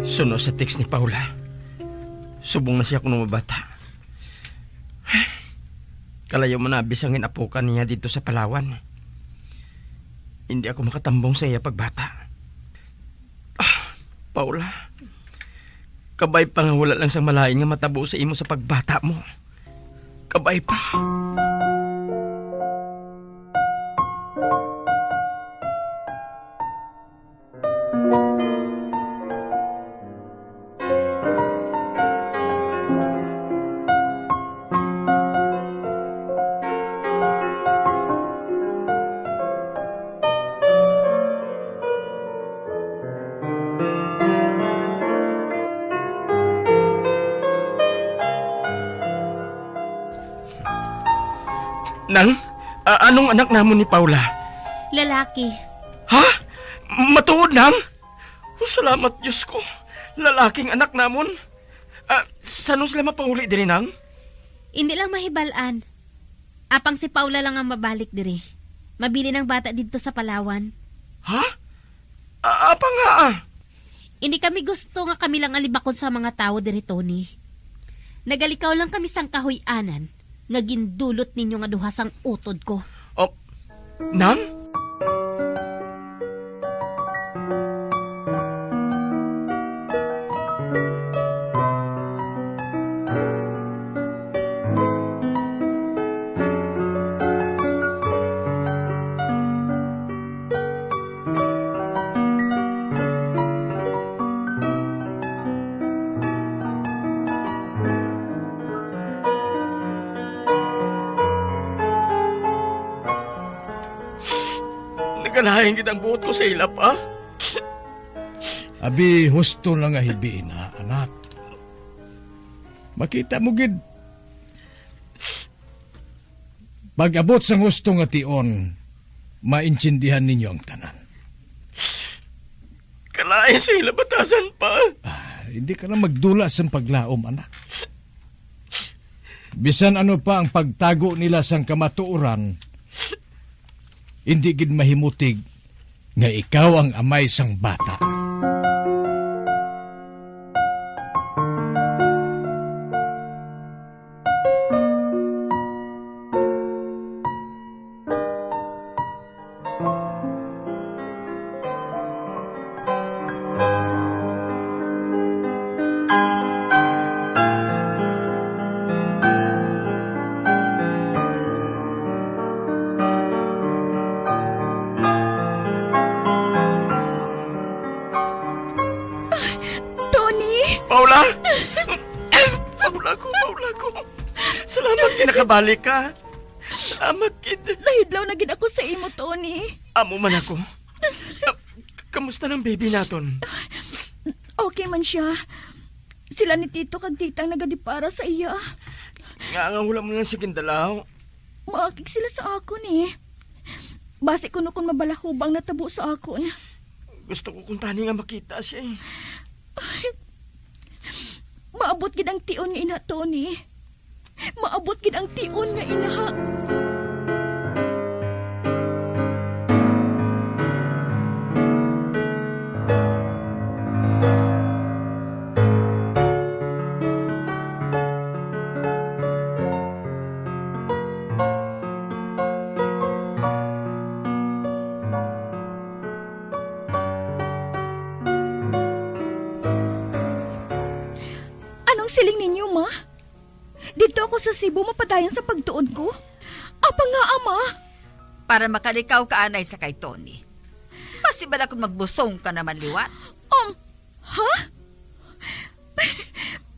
Suno sa text ni Paula, subong na siya kuno mabata. Kalayo man na abi sang gin-apukan niya didto sa Palawan. Hindi ako makatambong sa iya pagbata. Ah, Paula, kabay pa nga wala lang sang malain nga matabo sa imo sa pagbata mo. Kabay pa. Nang, a-, anong anak namon ni Paula? Lalaki. Ha? Matuod, Nang? Oh, salamat, Diyos ko. Lalaking anak namon. Ah, sano sila mapauli diri, Nang? Indi lang mahibal-an. Apang si Paula lang ang mabalik diri. Mabilin ang bata didto sa Palawan. Ha? A-, apang nga, ah? Indi kami gusto nga kami lang ang libakon sa mga tawo diri, Tony. Nagalikaw lang kami sang kahuy-anan nga gindulot ninyo nga duha sang utod ko. Oh, Nang? Nagalain gid ang buot ko sa ila, Pa. Abi, husto na nga hibiin na, anak. Makita mo gid, pag-abot sang husto nga tion, maintindihan ninyo ang tanan. Kalain sa ila batasan, Pa. Ah, hindi ka na magdula sang paglaom, anak. Bisan ano pa ang pagtago nila sang kamatuoran, hindi gid mahimutig nga ikaw ang amay sang bata. Tony! Paula! Paula ko, Paula ko. Salamat nga nakabalik ka. Salamat gid. Nahidlaw na gid ako sa imo, Tony. Amo man ako. Ah, kamusta ang baby naton? Okay man siya. Sila ni Tito kag Tita ang nagadipara sa iya. Nga nga wala mo lang siya gindalaw. Maakig sila sa akon, eh. Basi kuno kon mabalahuba ang natabo sa akon. Gusto ko kuntani nga makita siya, eh. Ay, maabot gid ang tion ni Ina Tony. Maabot gid ang tion nga inaha. Anong siling ninyo, Ma? Didto ako sa Cebu mapadayon sa pagtuon ko? Apa nga, Ama? Para makalikaw ka anay sa kay Tony. Basi bala kung magbusong ka naman liwat. Um, ha?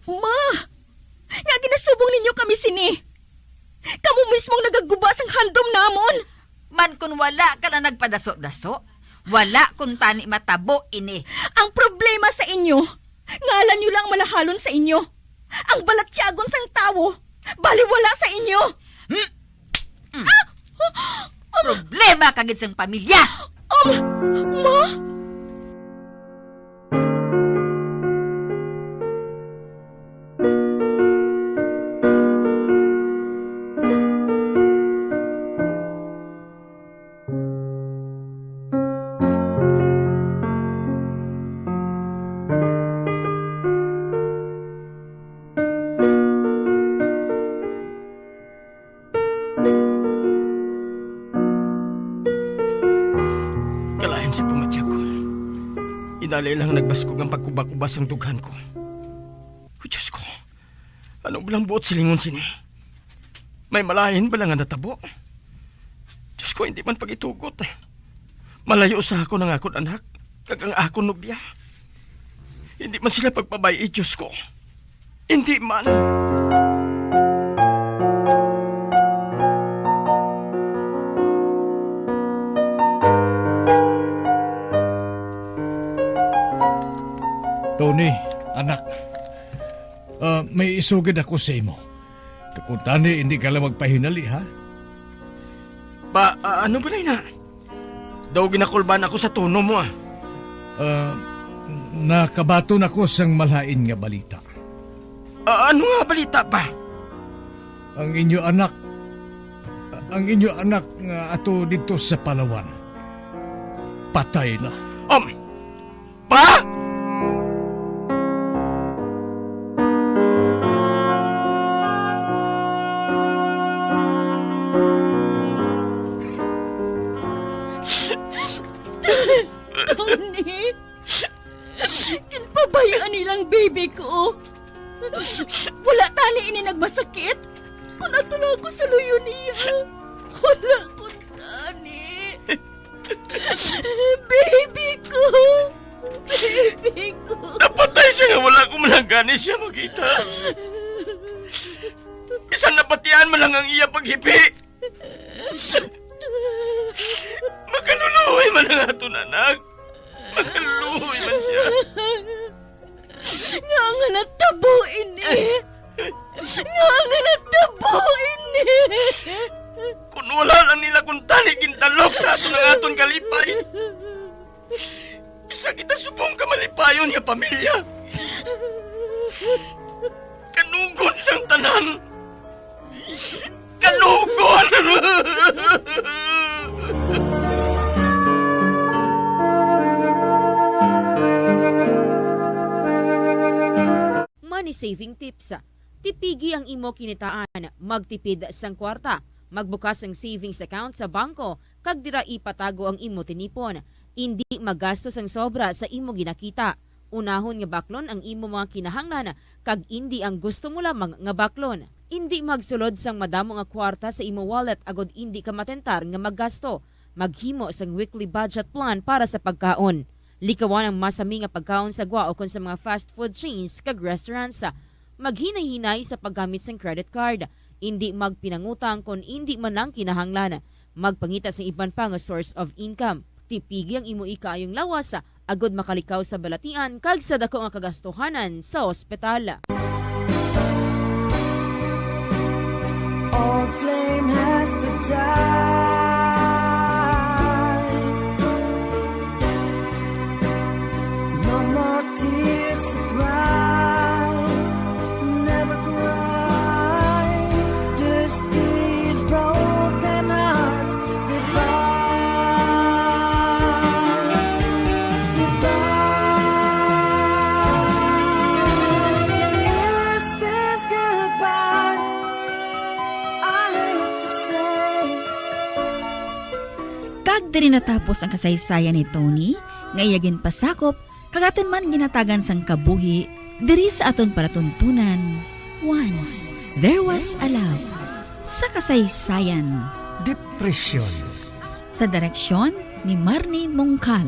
Ma, nga ginasubong ninyo kami sini. Kamo mismo ang nagaguba sang handom namon. Man, kun wala ka lang nagpadaso-daso, wala kuntani matabo ini. Ang problema sa inyo, ngalan nyo lang ang malahalon sa inyo. Ang balatyagon sang tawo, baliwala sa inyo. Hmm? Hmm. Ah! Problema ka gid sang pamilya. Um, Ma? Kalain sa pamatsyag ko. Inalay lang nagbaskog ang pagkuba-kuba sang dughan ko. O Diyos ko, ano ba lang buot silingon sini? May malain ba lang nga natabo? Diyos ko, hindi man pagitugot. Malayo sa akon ang akon anak, kag ang akon nobya. Hindi man sila pagpabay-i, Diyos ko. Hindi man. Tony, anak, ah, may isugid ako sa imo. Kag kuntani, hindi ka lang magpahinali, ha? Ba, ah, ano ba na? Daw ginakulban ako sa tono mo, ah. Ah, nakabaton ako sang malain nga balita. Ah, ano nga balita pa? Ang inyo anak, ang inyo anak nga ato didto sa Palawan, patay na. Um, pa? Tony, ginpabay-an nilang baby ko. Wala tani ini nagmasakit? Kung ato lang ako sa luyo niya. Wala kuntani. Baby ko! Baby ko! Napatay siya nga wala ko man lang gani siya makita. Bisan napatian man lang ang iya paghipi. Makaluluoy man ang aton anak. Makaluluoy man siya. Nga nga natabo ini? Nga nga natabo ini? Kung wala lang nila kuntani gindalok sa aton ang aton kalipay, isa kita subong ka malipayon nga pamilya. Kanugon sang tanan. Kanugon! Money saving tips. Tipigi ang imo kinitaan, magtipid sang kwarta, magbukas sang savings account sa bangko, kag dira ipatago ang imo tinipon. Indi magasto sang sobra sa imo ginakita. Unahon nga baklon ang imo mga kinahanglan, kag indi ang gusto mo lamang nga baklon. Indi magsulod sang madamo nga kwarta sa imo wallet agod indi ka matentar nga maggasto. Maghimo sang weekly budget plan para sa pagkaon. Likawan ang masami nga pagkaon sa gwa ukon sa mga fast food chains kag restaurants. Maghinay-hinay sa paggamit sang credit card. Indi magpinangutang kon indi man lang kinahanglan. Magpangita sang iban pa nga source of income. Tipigi ang imo ikaayong lawas, agud makalikaw sa balatian kag sa dako nga kagastuhanan sa ospital. Old flame has to die. No more tears of pride. Never cry. Just these broken hearts. Goodbye. Goodbye. Is this goodbye? I hate to say. Kag diri natapos ang kasaysayan ni Tony, nga iya ginpasakop, kag aton man ginhatagan sang kabuhi diri sa aton palatuntunan, Once There Was a Love, sa kasaysayan. Depresyon. Sa direksyon ni Marnie Mongcal.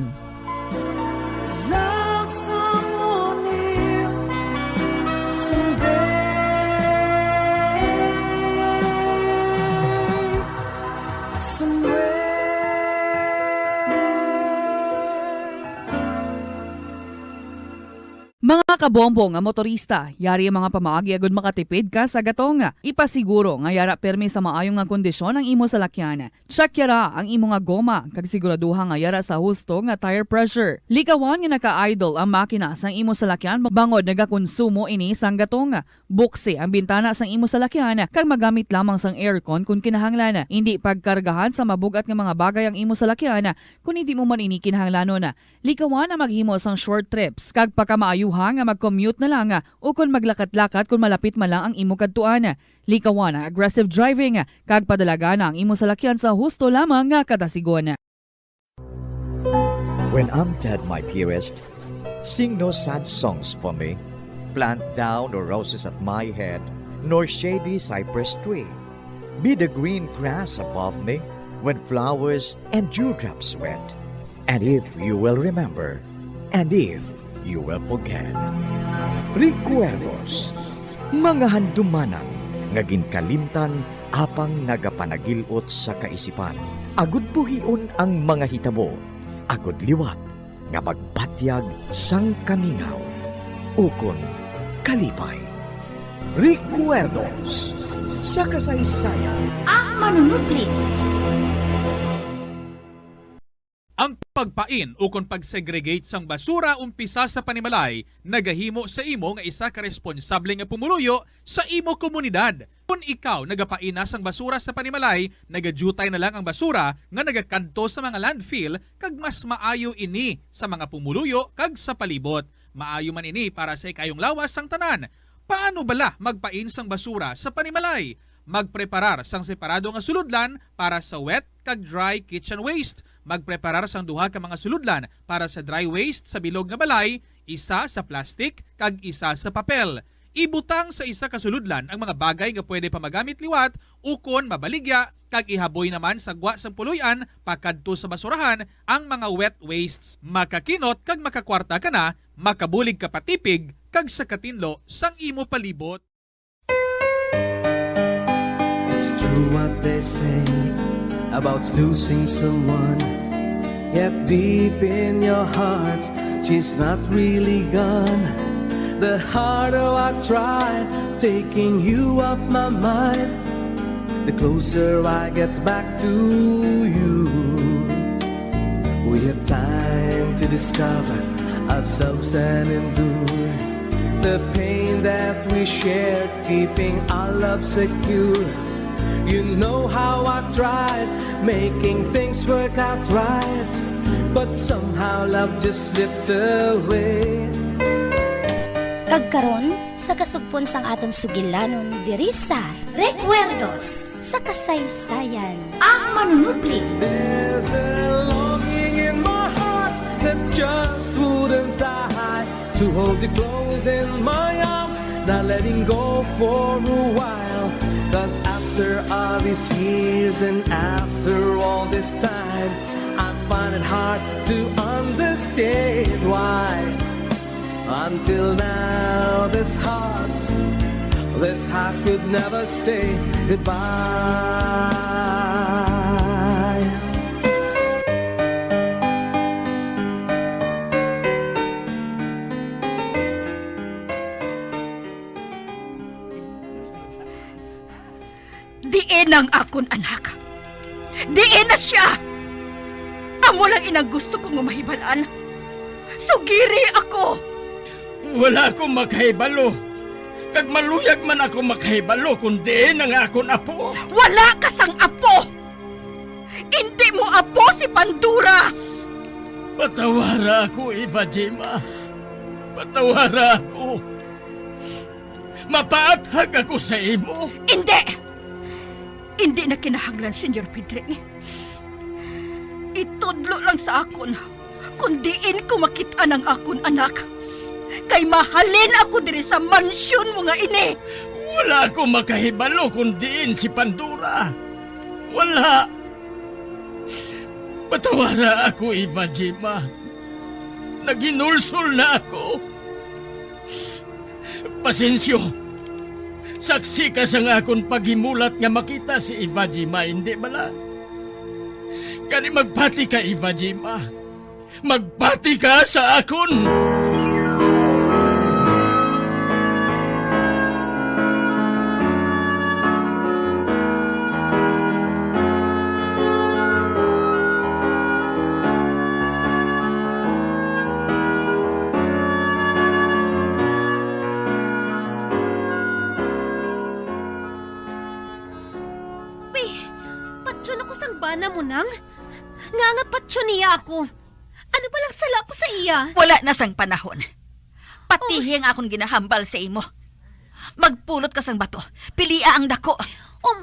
Love someone new someday, somewhere. Mga kabombo nga motorista, yari ang mga pamaagi agud makatipid ka sa gatong. Ipasiguro nga yara pirmi sa maayo nga kondisyon ang imo salakyan. Check yara ang imo nga goma, kag siguraduha nga yara sa husto nga tire pressure. Likawan nga naka-idle ang makina sang imo salakyan bangod nagakonsumo ini sang gatong. Buksi ang bintana sang imo salakyan kag magamit lamang sang aircon kon kinahanglan. Indi pagkargahan sa mabug-at nga mga bagay ang imo salakyan kon indi mo man ini kinahanglanon. Likawan ang maghimo sang short trips, kag pakamaayuha nga mag-commute na lang, ukon maglakat-lakat kon malapit man lang ang imo kadtuan. Likawan ang aggressive driving, kag padalagana ang imo salakyan sa husto lamang nga kadasigon. When I'm dead, my dearest, sing no sad songs for me. Plant thou no roses at my head, nor shady cypress tree. Be the green grass above me when flowers and dewdrops wet. And if you will remember, and if you will forget. Recuerdos, mga handumanan nga ginkalimtan apang nagapanagil-ot sa kaisipan. Agud buhion ang mga hitabo, agud liwat nga magbatyag sang kamingaw ukon kalipay. Recuerdos sa kasaysayan. Ang manunubli. Ang pagpain ukon pag-segregate sang basura umpisa sa panimalay nagahimo sa imo nga isa ka responsable nga pumuluyo sa imo komunidad. Kon ikaw nagapain na sang basura sa panimalay, nagadyutay na lang ang basura nga nagakadto sa mga landfill, kag mas maayo ini sa mga pumuluyo kag sa palibot. Maayo man ini para sa ikayong lawas sang tanan. Paano bala magpain sang basura sa panimalay? Magpreparar sang separado nga sulodlan para sa wet kag dry kitchen waste. Magpreparar sang duha ka mga sulodlan para sa dry waste sa bilog nga balay, isa sa plastic kag isa sa papel. Ibutang sa isa ka sulodlan ang mga bagay nga pwede pa magamit liwat ukon mabaligya, kag ihaboy naman sa gwa sang puloy-an pakadto sa basurahan ang mga wet wastes. Makakinot kag makakwarta ka na, makabulig ka pa tipig kag sa katinlo sang imo palibot. It's true what they say about losing someone. Yet deep in your heart, she's not really gone. The harder I try taking you off my mind, the closer I get back to you. We have time to discover ourselves and endure the pain that we shared, keeping our love secure. You know how I tried making things work out right, but somehow love just slipped away. Kag karon, sa kasugpon sang aton sugilanon diri sa Recuerdos sa Kasaysayan, ang manunubli. There's a longing in my heart that just wouldn't die. To hold you close in my arms, not letting go for a while. 'Cause after all these years and after all this time, I find it hard to understand why. Until now, this heart, this heart could never say goodbye. Diin ang akon anak? Diin na sia? Amo lang inang gusto ko nga mahibal-an. Sugiri ako. Wala ako makahibalo. Kag maluyag man ako makahibalo kon diin ang akon apo. Wala ka sang apo. Indi mo apo si Pandora. Patawara ako, Iba Jima. Patawara ako. Mapaathag ako sa imo. Indi! Indi na kinahanglan, Señor Pedring. Itudlo lang sa akon kon diin ko makit-an ang akon anak. Kay mahalin ako diri sa mansyon mo nga ini. Wala ako makahibalo kon diin si Pandora. Wala. Patawara ako, Iba Jima. Naghinulsol na ako. Pasensyo. Saksi ka sang akon paghimulat nga makita si Iba Jima, indi bala? Gani magpati ka, Iba Jima. Magpati ka sa akon. Bi, patyon ako sang bana mo, Nang. Nga nga patyon niya ako. Ano pa lang sala ko sa iya? Wala na sang panahon. Patihi ang akon ginahambal sa imo. Magpulot ka sang bato. Pilia ang dako. Um,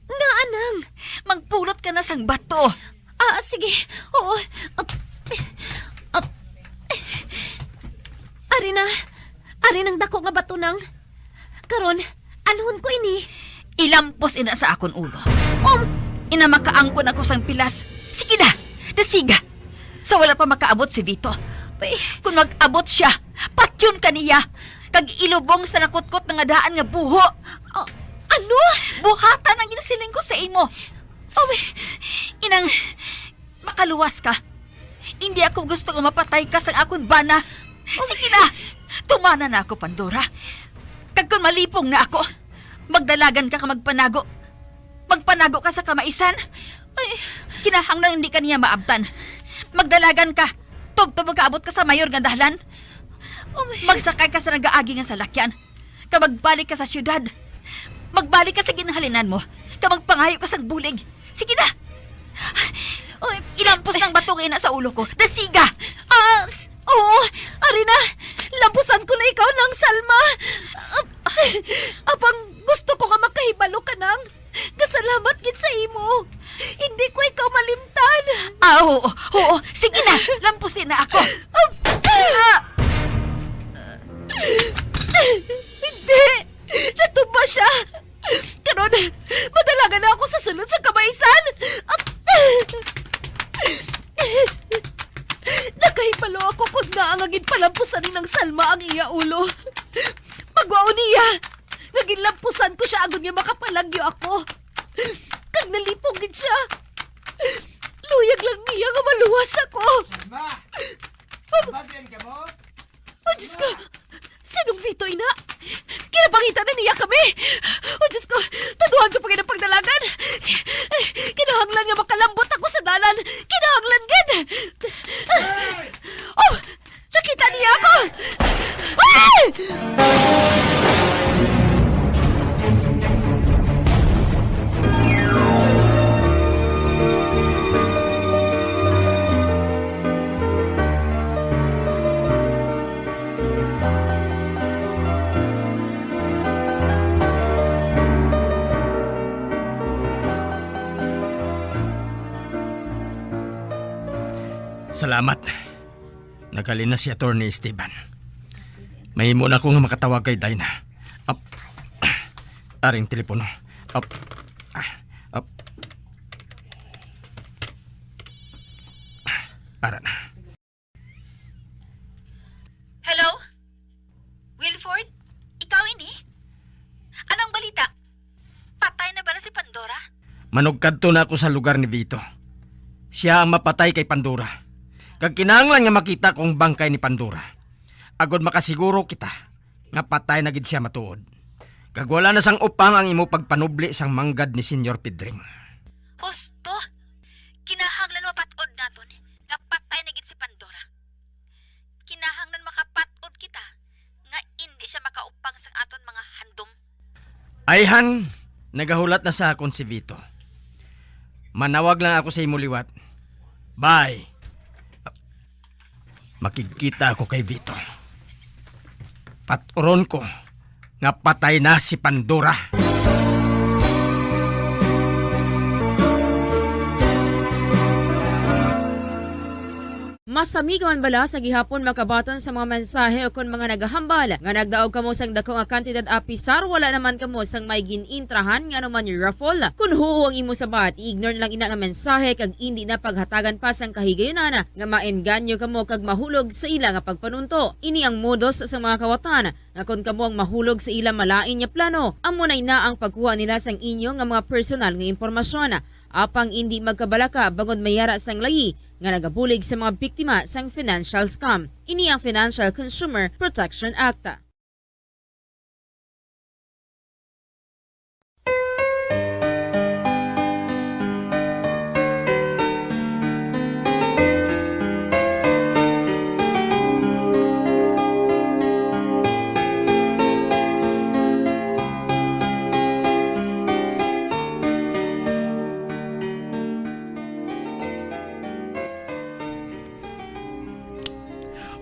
nga, Nang? Magpulot ka na sang bato. Ah, sige. Oo. Ap-, ap-, ari na. Ari nang dako nga bato, Nang. Karon, anhon ko ini? Ilampos ina sa akon ulo. Um! Ina, makaangkon ako sang pilas. Sige na, dasiga. Sa wala pa makaabot si Vito. Pe- Kung mag-abot siya, patyon ka niya. Kag ilubong sa nakutkot na nga daan nga buho. Ah, ano? Buhatan ang ginasiling ko sa imo. Oh, may- Inang, makaluwas ka. Hindi ako gusto nga mapatay ka sang akon bana. Sige na, tumana na ako, Pandora. Kag kung malipong na ako, magdalagan ka ka magpanago. Magpanago ka sa kamaisan. Ay. Kinahanglan hindi ka niya maabtan. Magdalagan ka. Tubtob makaabot ka sa mayor nga dalan. Oh, may- Magsakay ka sa nagaagi nga salakyan. Kag magbalik ka sa siyudad. Magbalik ka sa ginhalinan mo. Kag magpangayo ka sang bulig. Sige na. Oy, ilampos nang bato nga ina sa ulo ko. Dasiga! Ah, s-, oo, ari na. Lampusan ko na ikaw, Nang Salma. Ap-, apang gusto ko nga makahibalo ka, Nang. Gasalamat gid sa imo. Hindi ko ikaw malimtan. Ah, oo, oo. Sige na, lampusin na ako. Ah! Hindi! Natumba siya! Karon, madalagan na ako sa sulod sa kamaisan! Nakahibalo ako kon ngaa nga ginpalampusan ni Nang Salma ang iya ulo. Pagwaon niya, nga ginlampusan ko siya agod nga makapalagyo ako. Kag nalipong gid siya. Luyag lang niya nga maluwas ako. Salma! Bagyan ka mo? Oh, Diyos ko! Sinong Vito, ina? Kinabangitan na niya kami! Oh, Diyos ko! Tuduhan ko pa gid ang pagdalagan! Kinahanglan nga makalambot ako sa dalan! Kinahanglan gid! Oh! Nakita niya ako! Ay! Salamat. Naghalin na si Attorney Esteban. Mahimo na ako nga makatawag kay Dina. Ap, aring telepono. Ap, ap. Ara na. Hello? Wilford? Ikaw ini? Anong balita? Patay na bala si Pandora? Manugkadto na ako sa lugar ni Vito. Sia ang mapatay kay Pandora. Kag kinahanglan nga makita ko ang bangkay ni Pandora, agod makasiguro kita nga patay na gid sia matuod. Kag wala na sang upang ang imo pagpanubli sang manggad ni Señor Pedring. Husto, kinahanglan mapat-od naton nga patay na gid si Pandora. Kinahanglan makapat-od kita nga indi siya makaupang sang aton mga handom. Ayhan, nagahulat na sa akon si Vito. Manawag lang ako sa imo liwat. Bye. Makigkita ako kay Vito. Paturon ko nga patay na si Pandora. Masami ka man bala sa gihapon makabaton sa mga mensahe o kon mga nagahambal nga nagdaog kamo sang daku nga kantidad, apisar wala naman kamo sang may gin-intrahan nga anuman raffle? Kon huo ang imo sabat, i-ignore na lang ina nga mensahe kag indi na paghatagan pa sang kahigayunan nga maengganyo kamo kag mahulog sa ila nga pagpanunto. Ini ang modus sa mga kawatan nga kon kamo ang mahulog sa ila malain nga plano, amo na ina ang pagkuha nila sang inyo nga mga personal nga impormasyon. Apang indi magkabalaka bangod may ara sang layi nga nagabulig sa mga biktima sang financial scam. Ini ang Financial Consumer Protection Act.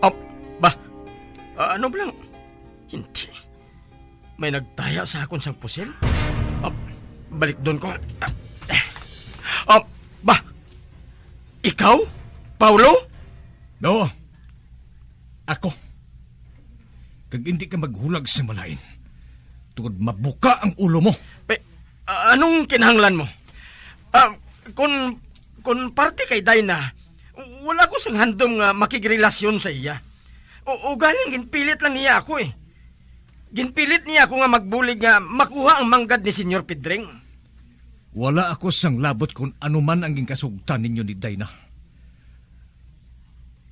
Ah, ba? Ah, ano ba lang? Hindi. May nagtaya sa akon sang pusil? Ah, balikdon ko. Ah, ba? Ikaw? Paulo? No. Ako. Kag hindi ka maghulag sa malain. Tungod mabuka ang ulo mo. Pe, ah, anong kinahanglan mo? Ah, kung, kung parte kay Dina, wala ko sang handom nga makigrelasyon sa iya. U-, ugaling ginpilit lang niya ako eh. Ginpilit niya ako nga magbulig nga makuha ang manggad ni Senyor Pedring. Wala ako sang labot kung ano man ang ginkasugtan ninyo ni Dina.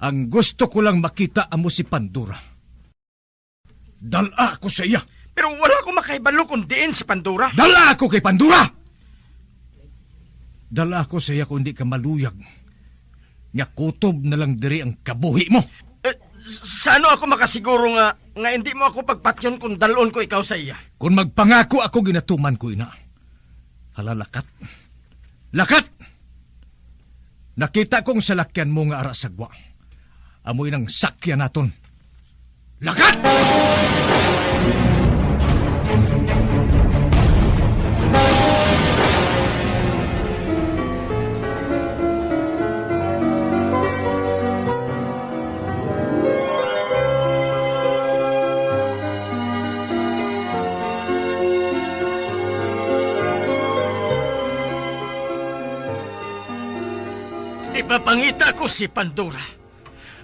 Ang gusto ko lang makita amo si Pandora. Dala ako sa iya. Pero wala ko makahibalo kung diin si Pandora. Dala ako kay Pandora! Dala ako sa iya kung di ka maluyag. Nga kutob na lang diri ang kabuhi mo. Eh, s-, sa ano ako makasiguro nga, nga hindi mo ako pagpatyon kung dalon ko ikaw sa iya? Kung magpangako ako, ginatuman ko ina. Hala, lakat. Lakat! Nakita kong salakyan mo nga ara sa gwa. Amoy nang sakyan naton. Lakat! Ipapangita ko si Pandora.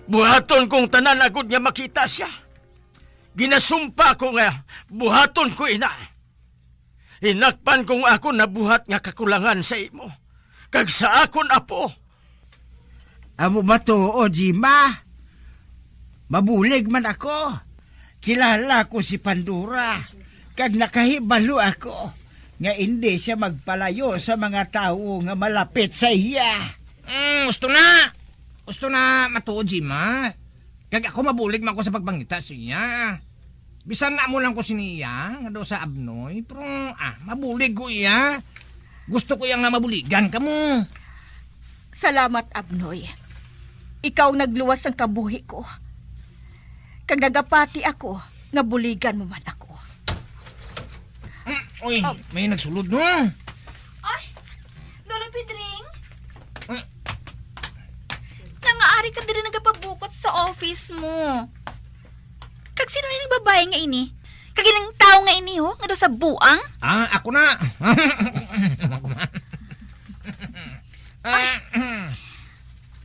Buhaton kong tanan agod nga makita siya. Ginasumpa ko nga buhaton ko ina. Hinakpan kong akon nabuhat nga kakulangan sa imo kag sa akon apo. Amo ba to, Ojima? Mabulig man ako. Kilala ko si Pandora, kag nakahibalo ako nga indi sia magpalayo sa mga tawo nga malapit sa iya. Mm, husto na. Husto na matuod, Jima. Kag ako mabulig man ko sa pagpangita sa iya. Bisan amo lang ko sini iya, nga daw sa Abnoy, pero, ah, mabulig ko iya. Gusto ko iya nga mabuligan kamo. Salamat, Abnoy. Ikaw ang nagluwas sang kabuhi ko. Kag nagapati ako nga buligan mo man ako. Mm, uy, Oh. may nagsulod, no? Ay, Lolo Pedring? Mm. Nangaari ka diri nagapabukot sa office mo. Kag sino ni babae nga ini? Kag ining tawo nga ini, ho, nga daw sa buang? Ah, ako na. Ako na. Ay.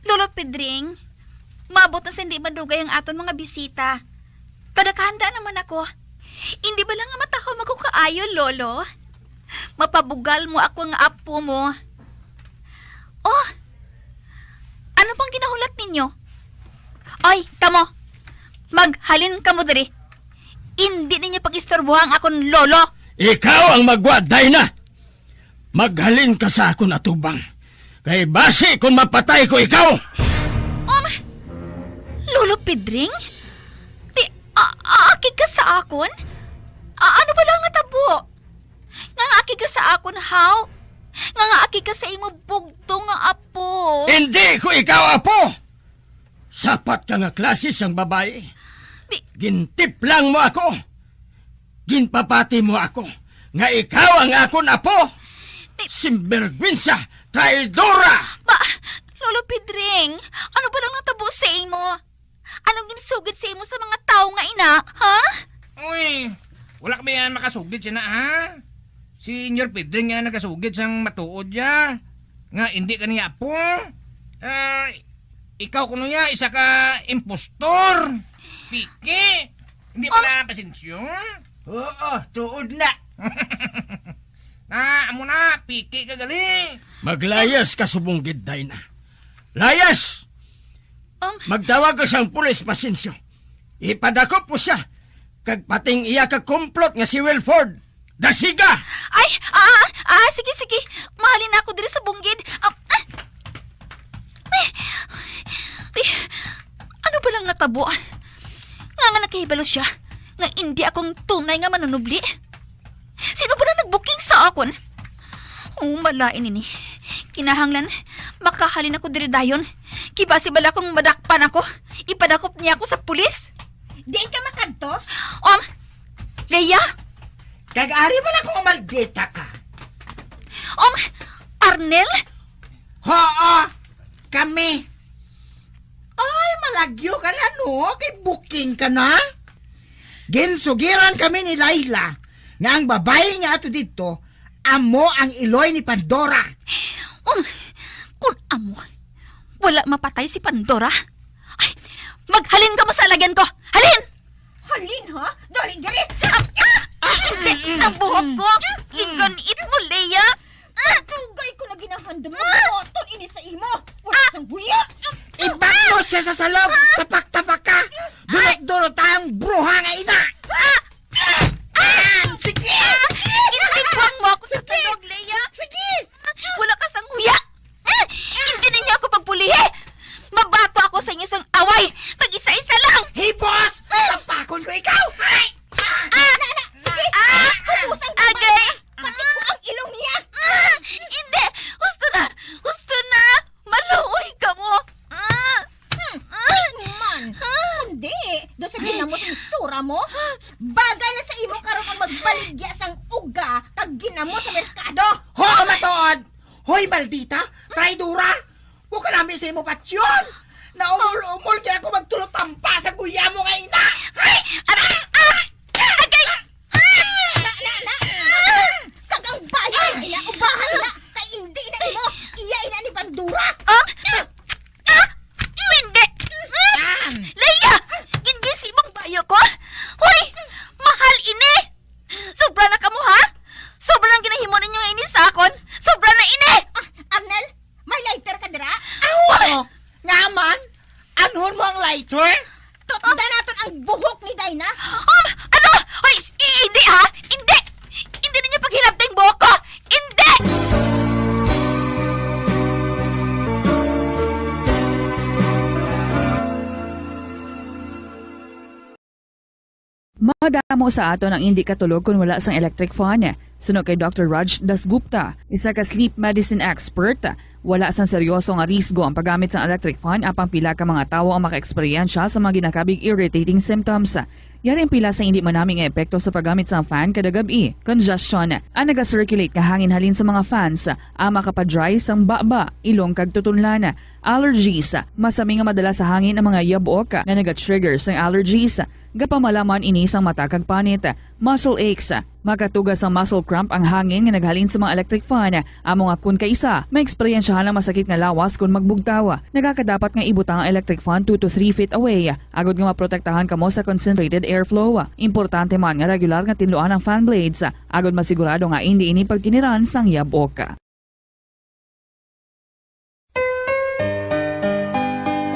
Lolo Pedring, maabot na sa hindi madugay ang aton mga bisita. Kag nakahanda naman ako. Hindi ba lang nga matahom ako kaayo, Lolo? Mapabugal mo ako nga apo mo. Oh, ano pang ginahulat ninyo? Oy, kamo, maghalin kamo diri. Indi ninyo pag-istorboha ang akon lolo. Ikaw ang magwa, Dina. Maghalin ka sa akon atubang. Kay basi kung mapatay ko ikaw. Um, Lolo Pedring? Ti, a, aaki ka sa akon? A, ano ba lang natabo? Nga aaki ka sa akon, haw? Nga aaki ka sa imo bugtong nga apo? Hindi ko ikaw apo! Sapat ka nga klase sang babayi. Di- Gintiplang mo ako. Ginpapati mo ako nga ikaw ang akon apo. Di- Sinbergwinsa, traidora! Ba, Lolo Pedring, ano ba lang natabo sa imo? Anong ginsugid sa imo sa mga tawo nga ina, ha? Uy, wala kami yan makasugid siya na, ha? Si Senyor Pedring nga nagasugid sang matuod ya. Nga hindi ka niya apo. Ah, ikaw kuno ya, isa ka impostor. Piki. Hindi pa Oh. na pasensyo. Oo, tuod na. Na, amo na, piki ka gali. Maglayas ka subong gid, Dina. Layas! Um, Magtawag ka sang pulis, Pasensyo. Ipadakop mo siya. Kag pating iya ka kumplot nga si Wilford. Dasiga! Ay, ah, ah, sige, sige. Mahalin ako diri sa bungkid. Ah, ah. Ay, ay, ano ba lang natabo? Nga nga nakahibalo siya nga indi akong tunay nga manunubli? Sino ba na nagbuking sa akon? Oh, malain ini. Kinahanglan, makahalin ako diri dayon. Kibasi bala kung madakpan ako, ipadakop niya ako sa pulis. Diin ka makadto? Um, Leia? Kag ari man ako nga maldita ka. Um, Arnel? Oo, kami. Ay, malagyo ka na, no? Kay buking ka na. Ginsugiran kami ni Laila nga ang babayi nga ato didto amo ang iloy ni Pandora. Um, kun amo, wala mapatay si Pandora. Ay, maghalin ka mo sa lagyan ko. Halin! Halin, ha? Dali, dali! Ah! Ah! Hindi! Ang buhok ko! Iganit mo, Leia! Ah! Dugay ko na ginahandam nga buhaton ini sa imo! Wala sang huya! Ibaklo siya sa salog! Tapak-tapak ka! Durot-durot ang bruha nga ina! Ah! Ah! Sige! Ginalibuang mo ako sa Sige! salog, Leia! Sige! Wala ka sang huya! Ah! Hindi ninyo ako pagpulihi! Mabato ako sa inyo sang away! Tag-isa-isa lang! Hipos! Tampakon ko ikaw! Ay! Ah! Na, na, sige! Ah! Hupusan ko ba? Agay! Pati ko ang ilong niya! Ah! Hindi! Husto na! Husto na! Maluoy ka mo! Ah! Hmm, ah! Di man! Ah! Kundi, do sa ginamos ang tsura mo, bagay na sa imo karon ang magbaligya sang uga kag ginamos sa merkado! Ho, matuod! Hoy, maldita! Traidora! Buka nami sa imo patyon! Naumol-umol kaya ako magtulotampa sa guya mo nga ina! Ay! Aray! Ah! Agay! Ah! Na, na, na! Kag ang bayo na ina, ubahay na! Kay hindi na imo! Iya ina ni Pandora! Ah! Ah! Hindi! Ah! Leia! Hindi si imong bayo ko! Hoy! Mahal ini! Sobra na kamo, ha? Sobra nang ginahimo ninyo nga ini sa akon! Sobra na ini! Ah, Arnel, may lighter ka dira? Awa! Nga man, anhon mo ang lighter? Tutda naton ang buhok ni Dina. Um, ano? Hoy, s-, i-, hindi, ha? Hindi! Hindi ninyo paghilabta ang buhok ko! Hindi! Madamo sa aton ang indi katulog kon wala sang electric fan. Suno kay Doctor Raj Dasgupta, isa ka sleep medicine expert, wala sang seryoso nga risgo ang paggamit sang electric fan, apang pila ka mga tawo ang makaeksperyensya sa mga ginakabig irritating symptoms. Yari ang pila sa indi manami nga epekto sa paggamit sang fan kada gab-i: congestion, ang naga-circulate nga hangin halin sa mga fans, ang makapa-dry sang baba, ilong kag tutunlan, allergies, masami nga madala sa hangin ang mga yabok nga naga-trigger sang allergies, gapamalaman ini sang mata kag panit, muscle aches, makatuga sang muscle cramp ang hangin nga naghalin sa mga electric fan, amo nga kun kaisa, maeksperiensyahan ang masakit nga lawas kun magbugtaw. Nagakadapat nga ibutang ang electric fan two to three feet away, agod nga maprotektahan kamo sa concentrated airflow. Importante man nga regular nga tinluan ang fan blades, agod masigurado nga indi ini pagtiniran sang yabok.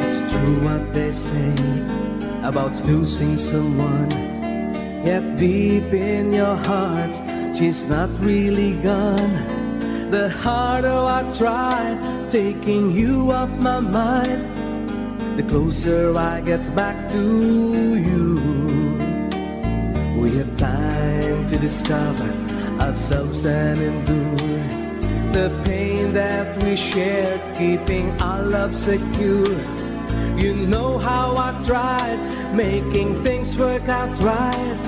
It's true what they say about losing someone. Yet deep in your heart, She's not really gone. The harder I try taking you off my mind, the closer I get back to you. We have time to discover ourselves and endure the pain that we shared, keeping our love secure. You know how I tried making things work out right,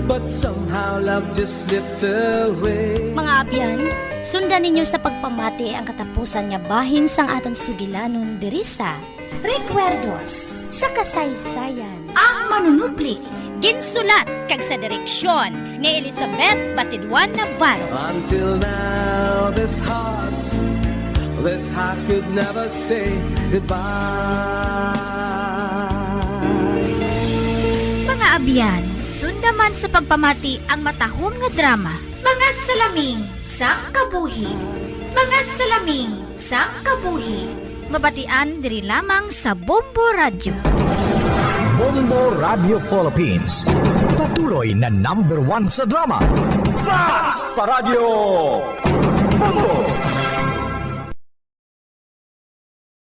but somehow love just slipped away. Mga abyan, sundan ninyo sa pagpamati ang katapusan nga bahin sang aton sugilanon diri sa Recuerdos sa Kasaysayan. Ang Manunubli. Ginsulat kag sa direksyon ni Elizabeth Batidwan Navarro. Until now, this heart, this heart could never say goodbye. Mga abyan, sunda man sa pagpamati ang matahom nga drama. Mga Salaming sang Kabuhi. Mga Salaming sang Kabuhi. Mabatian diri lamang sa Bombo Radyo. Bombo Radio Philippines. Patuloy na number one sa drama. Fast pa Radyo! Bombo!